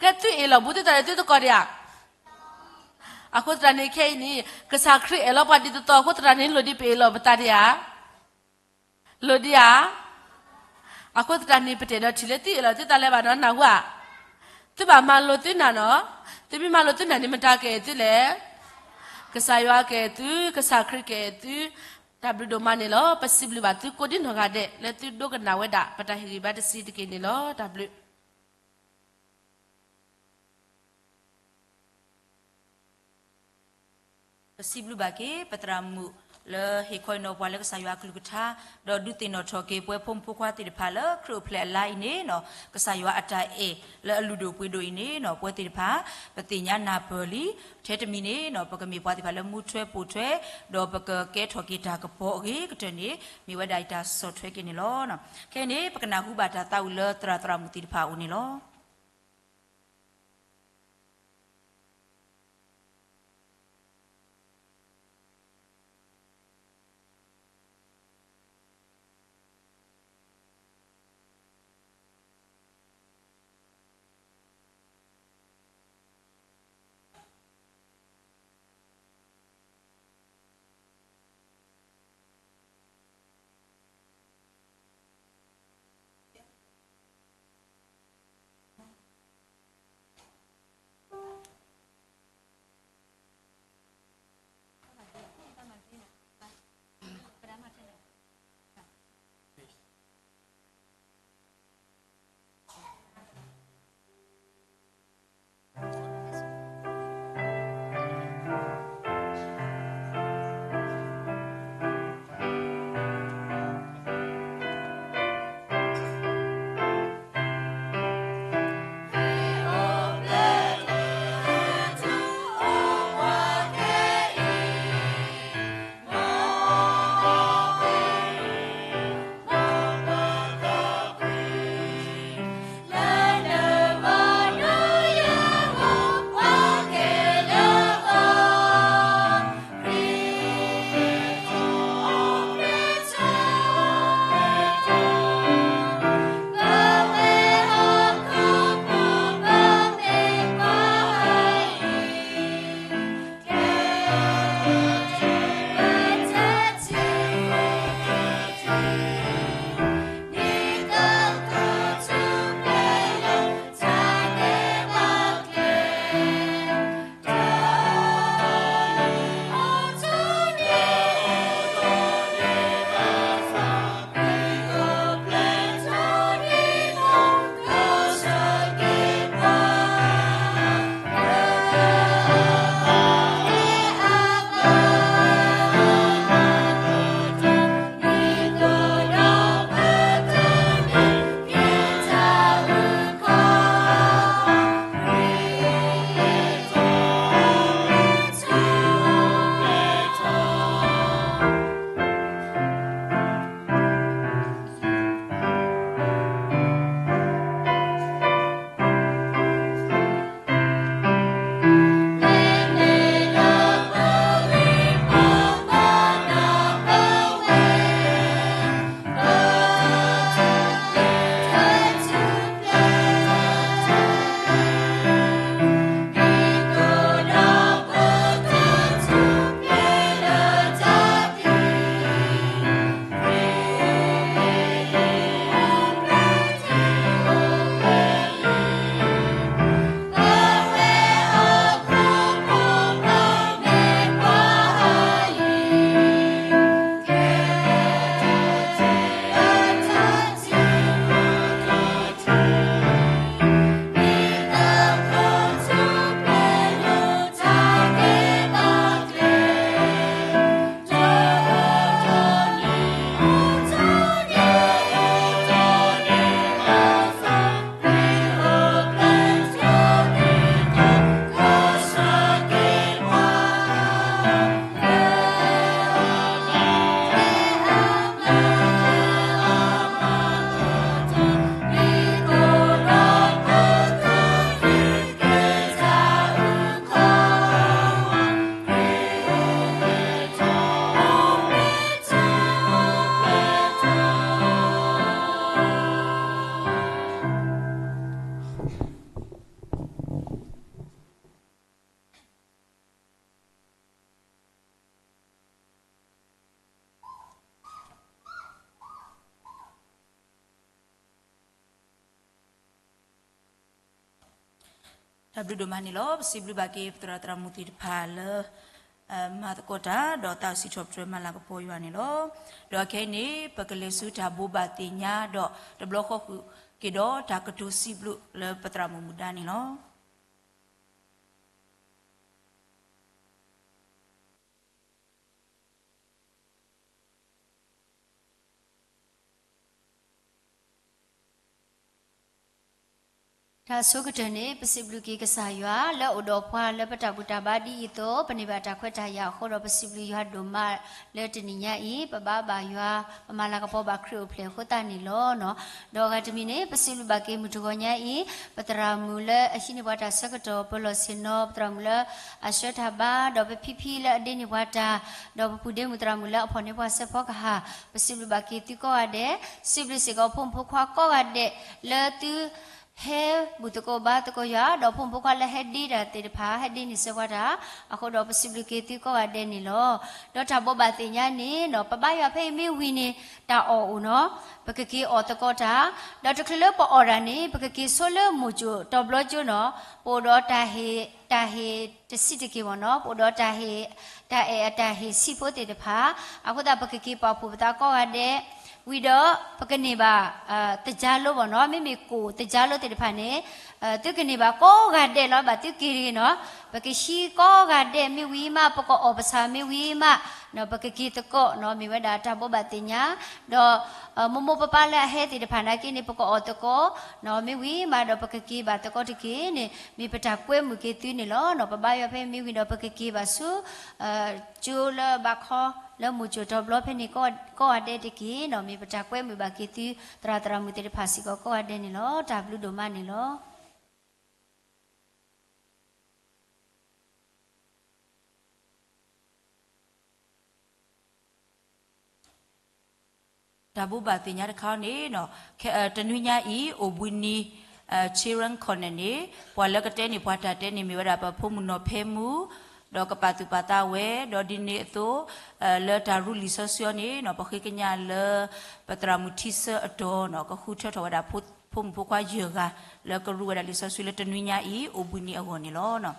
ကဲသုအဲၣ်လီၤဘူးသုသးဒီးသုသကိးဒံးဧါ. အဃိသတးန့ၣ် ခဲအံၤန့ၣ် ကစၢ်ခရံာ်အဲၣ်လီၤပှၤဒ်သိးသိးအဃိသတးန့ၣ် လိၣ်ဒံးပအဲၣ်လီၤပသးဒံးဧါ. လိၣ်ဒံးဧါ. အဃိသတးန့ၣ် ပတအဲၣ်ဒိးထံၣ်လၢသုအဲၣ်လီၤသုသးလၢၤဘၣ်နီၤ နၢ်ဟူဧါ. သုဘၣ်မၤလိသုနၢ်နီၤ. သုမ့ၢ်မၤလိသုနၢ်န့ၣ် မတၤကအဲၣ်သုလဲၣ်. ကစၢ်ယွၤကအဲၣ်သု, ကစၢ်ခရံာ်ကအဲၣ်သု. တၢ်ဘျုးဒိၣ်မးန့ၣ်လီၤ. ပစံးဘျုးဘၣ်သုကိးဒံနီၢ်ဂၤဒဲး လၢသုဒိကနၣ်ဝဲဒၣ် ပတၢ်ဟ့ၣ်ဂံၢ်ဘါတဆံးတက့ၢ်န့ၣ်လီၤ. တၢ်ဘျုး ပစံးဘျုးဘၣ်က့ၤ ပသရၣ်မုၣ်လၢဟ့ၣ်ခီအံၤနီၤပှၤလၢကစၢ်ယွၤအကလုၢ်ကထါ, ဒီးဒုးသ့ၣ်နီၣ်ထီၣ်က့ၤပဝဲဖိမုၣ်ဖိခွါသ့ၣ်တဖၣ်လၢခရံာ်အိၣ်ဖျဲၣ်အလါအံၤန့ၣ်နီၤ ကစၢ်ယွၤအတၢ်အဲၣ်လၢအလုၢ်ဒိၣ်ပှ့ၤဒိၣ်အံၤန့ၣ်နီၤ ပဝဲသ့ၣ်တဖၣ် ပသ့ၣ်ညါနၢ်ပၢၢ်လံ. ထဲတမံၤန့ၣ်နီၤ ပကမ့ၢ်ပှၤသ့ၣ်တဖၣ်လၢမူထွဲပိာ်ထွဲ ဒီးပကကဲထီၣ်က့ၤတၢ်ကပီၤအဂ့ၤကတၢၢ်န့ၣ် မ့ၢ်ဝဲဒၣ်ယတၢ်ဆီၣ်ထွဲက့ၤန့ၣ်လီၤ. ခဲအံၤန့ၣ် ပကနၢ်ဟူဘၣ်တၢ်သးဝံၣ်လၢသရၣ်သရၣ်မုၣ်သ့ၣ်တဖၣ်အအိၣ်န့ၣ်လီၤ.တၢ်ဘျုးဒိၣ်မးန့ၣ်လီၤ. ပစံးဘျုးဘၣ်က့ၤ ပသရၣ်သရၣ်မုၣ်သ့ၣ်တဖၣ်လၢ မၤသကိးတၢ် ဒီးသးအိၣ်စံးထီၣ်ပတြၢၤမၤလၤကပီၤယွၤန့ၣ်လီၤ. ဒီးခဲအံၤန့ၣ် ပကလဲၤဆူတၢ်ဘိးဘၣ်သ့ၣ်ညါ ဒီးတဘျီဃီဃုာ်က့ၤဒီးတၢ်ကတိၤစံးဘျုးလၢပသရၣ်မုၣ်မူဒါန့ၣ်လီၤ. တၢ်ဆိကတၢၢ်န့ၣ် ပစံးဘျုးက့ၤကစၢ်ယွၤလၢအိၣ်ဒီးပှၤလၢပတၢ်ဘူၣ်တၢ်ဘါဒ်အံၤအသိး ပန့ၢ်ဘၣ်တၢ်ခွဲးတၢ်ယာ်အဃိဒီး ပစံးဘျုးယွၤဒိၣ်မးလၢတနံၤညါအံၤ ပဘါဘၣ်ယွၤ ပမၤလၤကပီၤဘၣ်ခရံာ်အိၣ်ဖျဲၣ်အဃိသတးန့ၣ်လီၤ. ဒီးအဂၤတမံၤန့ၣ် ပစံးဘျုးဘၣ်က့ၤမုၢ်တဂီၤညါအံၤ ပသရၣ်မုၣ်လၢအဟံးန့ၢ်ပှၤတၢ်ဆၢကတီၢ် ပလီၢ်ဆ့ၣ်နီၤ ပသရၣ်မုၣ်လၢအဆှၢတၢ်ဘါ ဒီးပဖံဖံလၢအဒ့န့ၢ်ပှၤတၢ် ဒီးပပုၢ်ဒ့မုၣ်သရၣ်မုၣ်လၢအဖီၣ်န့ၢ်ပှၤစဲးဖီကဟၣ် ပစံးဘျုးဘၣ်က့ၤသုကိးဂၤဒဲး, စံးဘျုးစ့ၢ်ကီးဖိမုၣ်ဖိခွါကိးဂၤဒဲး လၢသု ဟဲဘူၣ်သကိးဘါသကိးယွၤ ဒီးဖိမုၣ်ဖိခွါလၢဟဲဒ့တၢ်သ့ၣ်တဖၣ် ဟဲဒ့န့ၢ်စဲးပှၤတၢ် အဃိဒီးပစံးဘျုးက့ၤသုကိးဂၤဒဲးန့ၣ်လီၤ. ဒီးတၢ်ဘိးဘၣ်သ့ၣ်ညါန့ၣ် ပဘါယွၤဖဲအံၤမ့ၢ်ဝံၤန့ၣ် တၢ်အီၣ်အိၣ်နီၤ ပကက့ၤအီၣ်သကိးတၢ်, ဒီးတချုးလၢပအီၣ်တၢ်န့ၣ် ပကက့ၤဆိလၢမိၢ်ကၠိၣ်တီၤဘျီကၠိနီၤ ပအိၣ်ဒီးတၢ်ဟ့ၣ် တၢ်ဟ့ၣ်တဆံးတက့ၢ်မ့ၢ်နီၤ ပအိၣ်ဒီးတၢ်ဟ့ၣ် တၢ်အဲၣ်အတၢ်ဟ့ၣ်ဆံးဖိသ့ၣ်တဖၣ် အဃိသတးပကက့ၤပာ်ဖှိၣ်ပသးကိးဂၤဒဲး ဝံၤဒီးပကန့ၢ်ဘၣ် သကြားလိဘၣ်နီၤ မ့မ့ၢ်ကိၣ်သကြားလိသ့ၣ်တဖၣ်န့ၣ် သုကန့ၢ်ဘၣ်ကိးဂၤဒဲးလီၤ ဘၣ်သုက့ၤတဂ့ၤနီၤ ပကဟံးကိးဂၤဒဲးမ့ၢ်ဝံၤမး ပကအီၣ်ပဆၣ်မ့ၢ်ဝံၤမး ပကက့ၤသကိးနီၤ မ့ၢ်ဝဲဒၣ်တၢ်ဘိးဘၣ်သ့ၣ်ညါ ဒီး မိၢ်မိၢ်ပၢ်ပၢ်လၢအဟဲသ့ၣ်တဖၣ်နာ်က့န့ၣ် ပကအီၣ်သကိးနီၤ မ့ၢ်ဝံၤမးဒီးပကက့ၤဘၣ်သကိးတက့ၢ်န့ၣ် မ့ၢ်ပတၢ်ကွဲမုာ်က့ၤသုန့ၣ်လီၤ. ပဘါယွၤဖဲမ့ၢ်ဝံၤဒီးပကက့ၤဘၣ်ဆူ ကၠိလၢဘၣ်ခီလၢမိၢ်ကၠိၣ်တီၤဘျီဖဲန့ၣ်ကိးဂၤဒဲးတက့ၢ်နီၤ မ့ၢ်ပတၢ်ကွဲမုာ်ဘၣ်က့ၤသု သရၣ်သရၣ်မုၣ်သ့ၣ်တဖၣ်စ့ၢ်ကီးကိးဂၤဒဲးန့ၣ်လီၤ. တၢ်ဘျုးဒိၣ်မးန့ၣ်လီၤ. တၢ်ဘိးဘၣ်သ့ၣ်ညါတခါန့ၣ် တနွံညါအံၤ အိၣ်ဘှံးနံၤ Children Corner န့ၣ် ပှၤလၢကတဲန့ၢ်ပှၤတၢ်တဲန့ၣ် မ့ၢ်ဝဲဒၣ်ပဖိမုၣ်နီၢ်ဖဲမူ ဒီးကပာ်သူၣ်ပာ်သးဝဲ ဒီးဒ်န့ၣ်အသိး လၢတၢ်ရူလံာ်စီဆှံန့ၣ် ပဃ့ကညးလၢ ပသရၣ်မုၣ်ထံဆၢအတီၤ ကဃုထၢထီၣ်ဝဲဒၣ် ဖိမုၣ်ဖိခွါယဲၢ်ဂၤ လၢကရူဝဲဒၣ်လံာ်စီဆှံလၢတနွံညါအံၤ အိၣ်ဘှံးနံၤအဂီၢ်န့ၣ်လီၤ.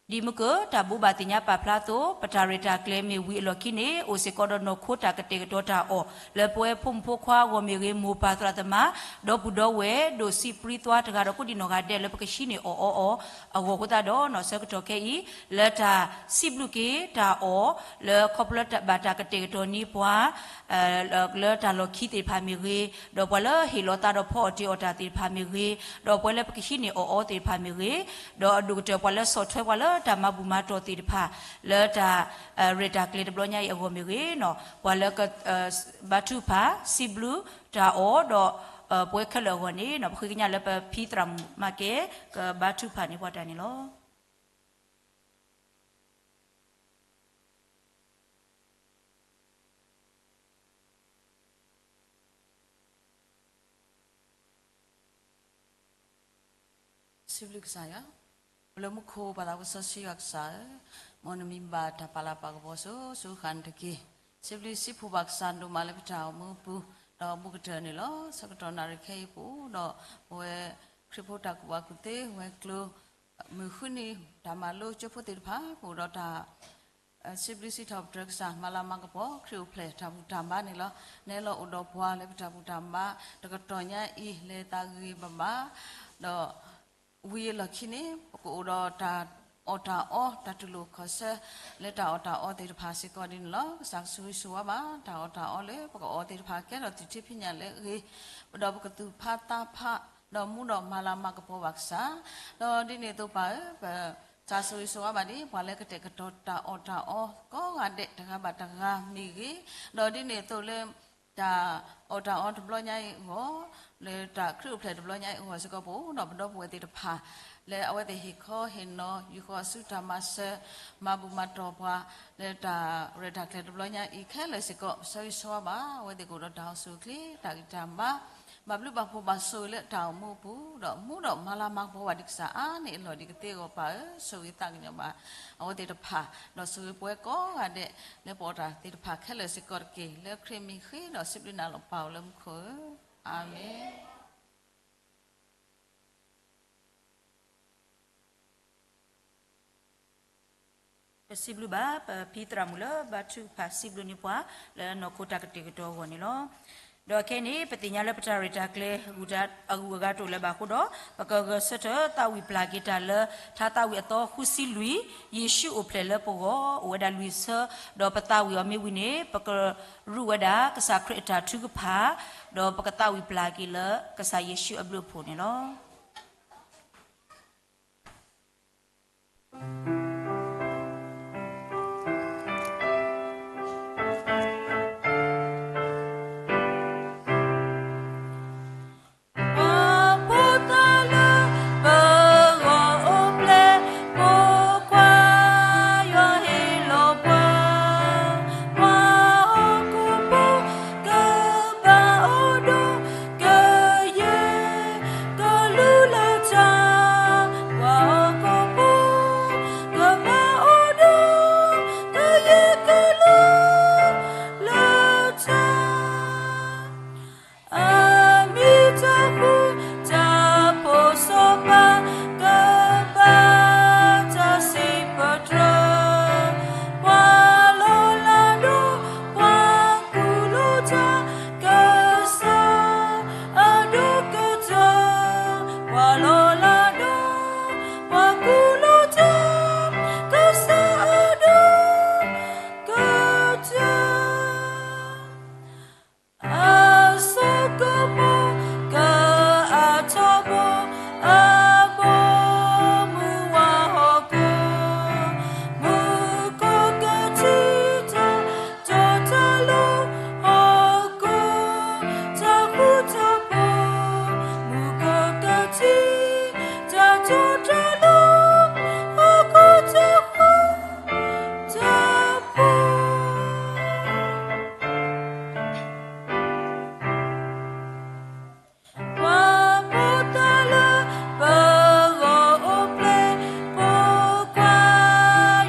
ဒီး ဒ်မုၢ်ကၢၢ် တၢ်ဘိးဘၣ်သ့ၣ်ညါပာ်ဖျါအသိး ပတၢ်ရဲၣ်တၢ်ကျဲၤမ့ၢ်ဝံၤအလီၢ်ခံန့ၣ် အိၣ်စ့ၢ်ကီးဒီးနီၢ်ခိတၢ်ကတဲာ်ကတီၤတၢ်အီၣ် လၢပဝဲဖိမုၣ်ဖိခွါအဂီၢ်မ့ၢ်ဂ့ၤ မိၢ်ပၢ်သရၣ်သမါ ဒီပုၢ်ဒီဝဲၢ် ဒိၣ်ဆံးပြံသွါတဂၤဒီးကိးဒံးနီၢ်ဂၤဒဲး လၢပကဟံးန့ၢ်အီၣ်အီအီၤအဂီၢ်အဃိသတးဒီး ဆၢကတီၢ်ခဲအံၤ လၢတၢ်စံးဘျုးက့ၤတၢ်အီၣ် လၢခီဖျိလၢဘၣ်တၢ်ကတဲာ်ကတီၤန့ၢ်ပှၤ လၢတၢ်လီၢ်ခံသ့ၣ်တဖၣ်မ့ၢ်ဂ့ၤ, ဒီးပှၤလၢဟ့ၣ်လီၤသးဒီးဖီအီၣ်တ့ၢ်အီၣ်တၢ်သ့ၣ်တဖၣ်မ့ၢ်ဂ့ၤ, ဒီးပှၤလၢပကဟံးန့ၢ်အီၣ်အီသ့ၣ်တဖၣ်မ့ၢ်ဂ့ၤ, ဒီးအဒိၣ်ကတၢၢ်ပှၤလၢဆီၣ်ထွဲပှၤလၢတၢ်မၤဘူၣ်မၤတီၢ်သ့ၣ်တဖၣ် လၢတၢ်ရဲၣ်တၢ်ကျဲၤတဘျီညါအံၤအဂီၢ်မ့ၢ်ဂ့ၤနီၤ, ပှၤလၢက ဘါထုကဖၣ် စံးဘျုးတၢ်အီၣ်ဒီး ပဝဲခဲလၢာ်အဂီၢ်န့ၣ်နီၤ, ပဃ့ကညးလၢပဖံသရၣ်မုၣ်မၤကဲ ကဘါထုကဖၣ်န့ၢ်ပှၤတၢ်န့ၣ်လီၤ. စံးဘျုးကစၢ်ယွၤ, ပလၢမူခိၣ်ပှၤသးပှၢ်စီဆှံယွၤကစၢ်ဧၢ, မ်နမံၤဘၣ်တၢ်ပာ်လၤပာ်ကပီၤစိၤစိၤဃၣ်န့ၣ်တက့ၢ်. စံးဘျုးစံးဖှိၣ်ဘၣ်ကစၢ်ဒိၣ်မးလၢပတၢ်အိၣ်မူအပူၤ, ဒီးဘူးကတၢၢ်န့ၣ်လီၤ. ဆၢကတီၢ်နၣ်ရံၣ်ခဲအံၤပူၤဒီး ပဝဲခရံာ်ဖိတၢ်ကူၣ်ဘၣ်ကူၣ်သ့ဝဲၤကျိၤ မုၢ်ဃုနံၤတၢ်မၤလိကၠိဖိသ့ၣ်တဖၣ် ပအိၣ်ဒီးတၢ် စံးဘျုးစံးထီၣ်ပတြၢၤကစၢ် မၤလၤမၤကပီၤ ခရံာ်အိၣ်ဖျဲၣ်တၢ်ဘူၣ်တၢ်ဘါန့ၣ်လီၤ. နဲလီၤအိၣ်ဒီးပှၤလၢပတၢ်ဘူၣ်တၢ်ဘါ တကတီၢ်ညါအံၤ လဲၤသးဂ့ၤဂ့ၤဘၣ်ဘၣ်, ဒီးဝံၤအလီၢ်ခံန့ၣ် ပကအိၣ်ဒီးတၢ်အီၣ်တၢ်အီ တၢ်တူၢ်လိာ်ခီၣ်ဆၢ လၢတၢ်အီၣ်တၢ်အီသ့ၣ်တဖၣ်စ့ၢ်ကီးဒ်န့ၣ်လီၤ. ကစၢ်ကဆိၣ်ဂ့ၤဆိၣ်ဝါဘၣ် တၢ်အီၣ်တၢ်အီလၢပကအီၣ်သ့ၣ်တဖၣ် ကဲထီၣ်သုးထံဖံးညၣ်လၢအဂ့ၤ, ဒီးပကသူၣ်ဖးသးဖး ဒီးမူဒီးမၤလၤမၤကပီၤဘၣ်ကစၢ်, ဒီးဒ်န့ၣ်အသိးပၢ်ဧၢ ပ ကစၢ်ဆိၣ်ဂ့ၤဆိၣ်ဝါဘၣ်ဒ် ပှၤလၢကတဲာ်ကတီၤတၢ်အီၣ်တၢ်အီ ကိးဂၤဒဲးတဂၤဘၣ်တဂၤမ့ၢ်ဂ့ၤ, ဒီးဒ်န့ၣ်အသိးလၢ တၢ်အီၣ်တၢ်အီတဘျီညါအံၤအဂီၢ်, လၢတၢ်ခရံာ်အိၣ်ဖျဲၣ်တဘျီညါအံၤအဂီၢ်စ့ၢ်ကီး ပအိၣ်ဒီးပဒီပုၢ်ဝဲၢ်သ့ၣ်တဖၣ် လၢအဝဲသ့ၣ်ဟ့ၣ်ခီဟ့ၣ်နီၤ ယူၢ်ဃီၤဆူတၢ်မၤစၢၤ မၤဘူၣ်မၤတီၢ်ပှၤ လၢတၢ်ရဲၣ်တၢ်ကျဲၤတဘျီညါအံၤခဲလၢာ်စ့ၢ်ကီး ပဆၢဂ့ၤဆၢဝါဘၣ် အဝဲသ့ၣ်ကအိၣ်ဒီးတၢ်အိၣ်ဆူၣ်အိၣ်ချ့ တၢ်ဂံၢ်တၢ်ဘါ ဘၣ်ဘျုးဘၣ်ဖှိၣ်ဘၣ်ဆိၣ်ဂ့ၤလၢတၢ်အိၣ်မူအပူၤ ဒီးမူဒီးမၤလၤမၤကပီၤဘၣ်ဒံးကစၢ်အါန့ၢ်အလီၢ်ဒံးကသ့အဂီၢ် ပၢ်ဧၢ ဆိၣ်ဂ့ၤသးကညီၤဘၣ် အဝဲသ့ၣ်တဖၣ် ဒီးဆိၣ်ဂ့ၤပဝဲကိးဂၤဒဲး လၢပအီၣ်တၢ်သ့ၣ်တဖၣ်ခဲလၢာ်စ့ၢ်ကီးတက့ၢ်. လၢခရံာ်မံၤဃ့ဒီးစံးဘျုးနၤလီၤ ပၢ်အိၣ်လၢမူခိၣ်ဧၢ, အၤမ့ၣ်. ပစံးဘျုးဘၣ် ပဖံသရၣ်မုၣ်လၢဘါထုကဖၣ် စံးဘျုးန့ၢ်ပှၤ လၢနီၢ်ခိတၢ်ကတဲာ်ကတီၤအဂီၢ်န့ၣ်လီၤ. ဒီးခဲအံၤန့ၣ် ပသ့ၣ်ညါလၢပတၢ်ရဲၣ်တၢ်ကျဲၤ အဂုၤအဂၤတအိၣ်လၢၤဘၣ်အဃိဒီး ပကဂဲၤဆၢထၢၣ်သးဝံၣ်ပျၢ်က့ၤတၢ်လၢ ထါသးဝံၣ်အသီဃုဆံလွံၢ်, ယ့ၣ်ၡူးအိၣ်ဖျဲၣ်လၢပဂီၢ် အိၣ်ဝဲဒၣ်လွံၢ်ဆၢ, ဒီးပသးဝံၣ်အီၤမ့ၢ်ဝံၤန့ၣ် ပကရူးဝဲဒၣ်ကစၢ်ခရံာ်အတၢ်ထုကဖၣ်, ဒီးပကသးဝံၣ်ပျၢ်က့ၤလၢကစၢ်ယ့ၣ်ၡူးအဘျုးအဖှိၣ်န့ၣ်လီၤ. ပှၤဖိသၣ်လၢပဂီၢ်အိၣ်ဖျဲၣ်, ဖိခွါယွၤဟ့ၣ်လီၤပှၤ, ပှၤဟီၣ်ခိၣ်ဖိ ကဘၣ်အိၣ်ဒီး ကယဲၢ်ကလူလၢတၢ်, ပှၤဟီၣ်ခိၣ်ဖိ ကဘၣ်အိၣ်ဒီး ကယဲၢ်ကလူလၢတၢ် အမ့ၢ်တၢ်ဃူတၢ်ဖိးစီၤပၤ ကဘၣ်တၢ်စံးပတြၢၤ, ပှၤလီၤလးဒီးပှၤကူၣ်လိာ်တၢ် ကစၢ်အဒိၣ်ကတၢၢ်, ပှၤလီၤလးဒီးပှၤကူၣ်လိာ်တၢ် ကစၢ်အဒိၣ်ကတၢၢ် အစိကမီၤ ကအါထီၣ်ဘိ အဘီမုၢ်ဝါဟီၣ်ခိၣ်, မူခိၣ်ကထံၣ်တၢ်တီတၢ်လိၤ ဟီၣ်ခိၣ်တၢ်ဃူတၢ်ဖိး, မူခိၣ်ကထံၣ် တၢ်တီတၢ်လိၤ ဟီၣ်ခိၣ်တၢ်ဃူတၢ်ဖိး ပှၤဖိသၣ်လၢပဂီၢ်အိၣ်ဖျဲၣ်, ဖိခွါ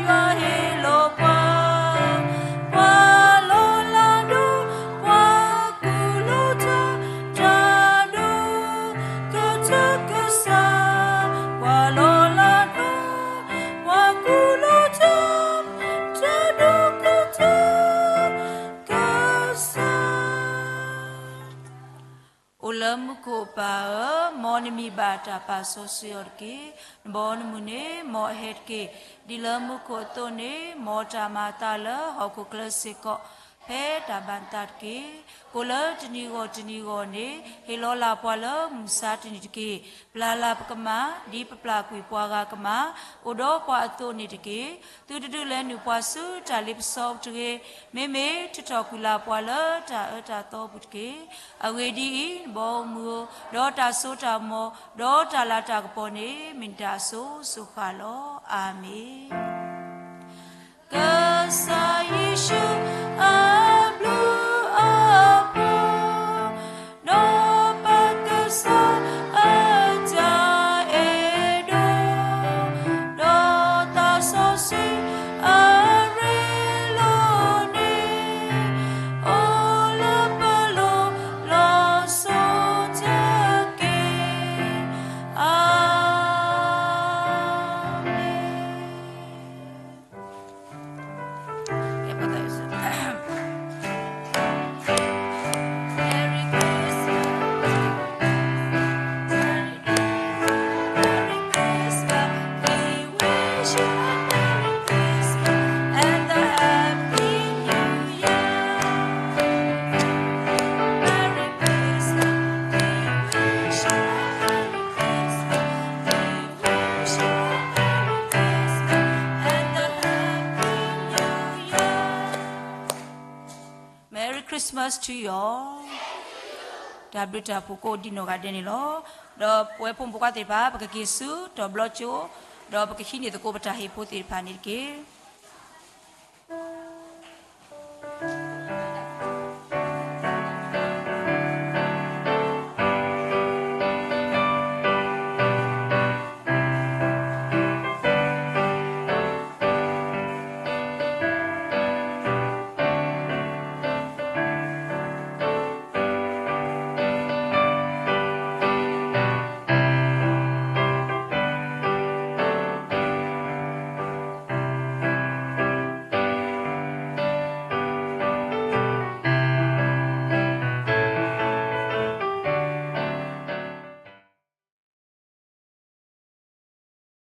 ယွၤဟ့ၣ်လီၤပှၤ, ပှၤလီၤလးဒီးပှၤကူၣ်လိာ်တၢ်, တၢ်ဒိၣ်ကတၢၢ်ကစၢ်, ပှၤလီၤလးဒီးပှၤကူၣ်လိာ်တၢ်, တၢ်ဒိၣ်ကတၢၢ်ကစၢ် အိၣ်လၢမူခိၣ်ပၢ်ဧၢ, မ်နမံၤဘၣ်တၢ်ပာ်စီဆှံအီၤတက့ၢ်. နဘီနမုၢ်န့ၣ် မ်အဟဲတက့ၢ်. ဒ်လၢမူခိၣ်အသိးန့ၣ် မ်တၢ်မၤအသးလၢဟီၣ်ခိၣ်ချၢစ့ၢ်ကီး ဖဲတၢ်ဘၣ်နသးတက့ၢ်. ကိၣ်လၢတနံၤဂီၢ်တနံၤဂီၢ်န့ၣ် ဟ့ၣ်လီၤလၢ်ပှၤလၢမုၢ်မဆါတနံၤတက့ၢ်. ပျၢ်လၢ်ပကမၣ် ဒ်ပပျၢ်ကွံာ်ပှၤဂၤကမၣ်, အိၣ်ဒီးပှၤအသိးန့ၣ်တက့ၢ်. သုတဒုးလဲၤနုာ်ပှၤဆူတၢ်လ့ပစီပူၤတဂ့ၤ. မ့မ့ၢ်ထုးထီၣ်ကွံာ်လၢ်ပှၤလၢ တၢ်အၢတၢ်သီပူၤတက့ၢ်. အဂ့ၢ်ဒ်အံၤ, နဘီမုၢ်ဧၢ, ဒီးတၢ်စိတၢ်ကမီၤ, ဒီးတၢ်လၤတၢ်ကပီၤန့ၣ် မ့ၢ်နတၢ်အစိၤစိၤဃၣ်လီၤ. အၤမ့ၣ်. ကစၢ်ယ့ၣ်ၡူးအဘျုးအဖှိၣ်, ဒီးပၢ်ကစၢ်အတၢ်အဲၣ်ဒိး, ဒီးသးစီဆှံအရ့လိာ်န့ၣ်, အိၣ်လၢပလိၤလီၤစိၤတက့ၢ်. အၤမ့ၣ်. Merry Christmas to you all. တၢ်ဘျုးတၢ်ဖှိၣ်ကိးဒံးနီၢ်ဂၤဒဲးန့ၣ်လီၤ. ဒီးပဝဲဖိမုၣ်ဖိခွါသ့ၣ်တဖၣ် ပကက့ၤဆူတီၢ်ဘျီကၠိ, ဒီးပကဟံးန့ၢ်သကိးပတၢ်ဟ့ၣ်ဖိသ့ၣ်တဖၣ်န့ၣ်တက့ၢ်.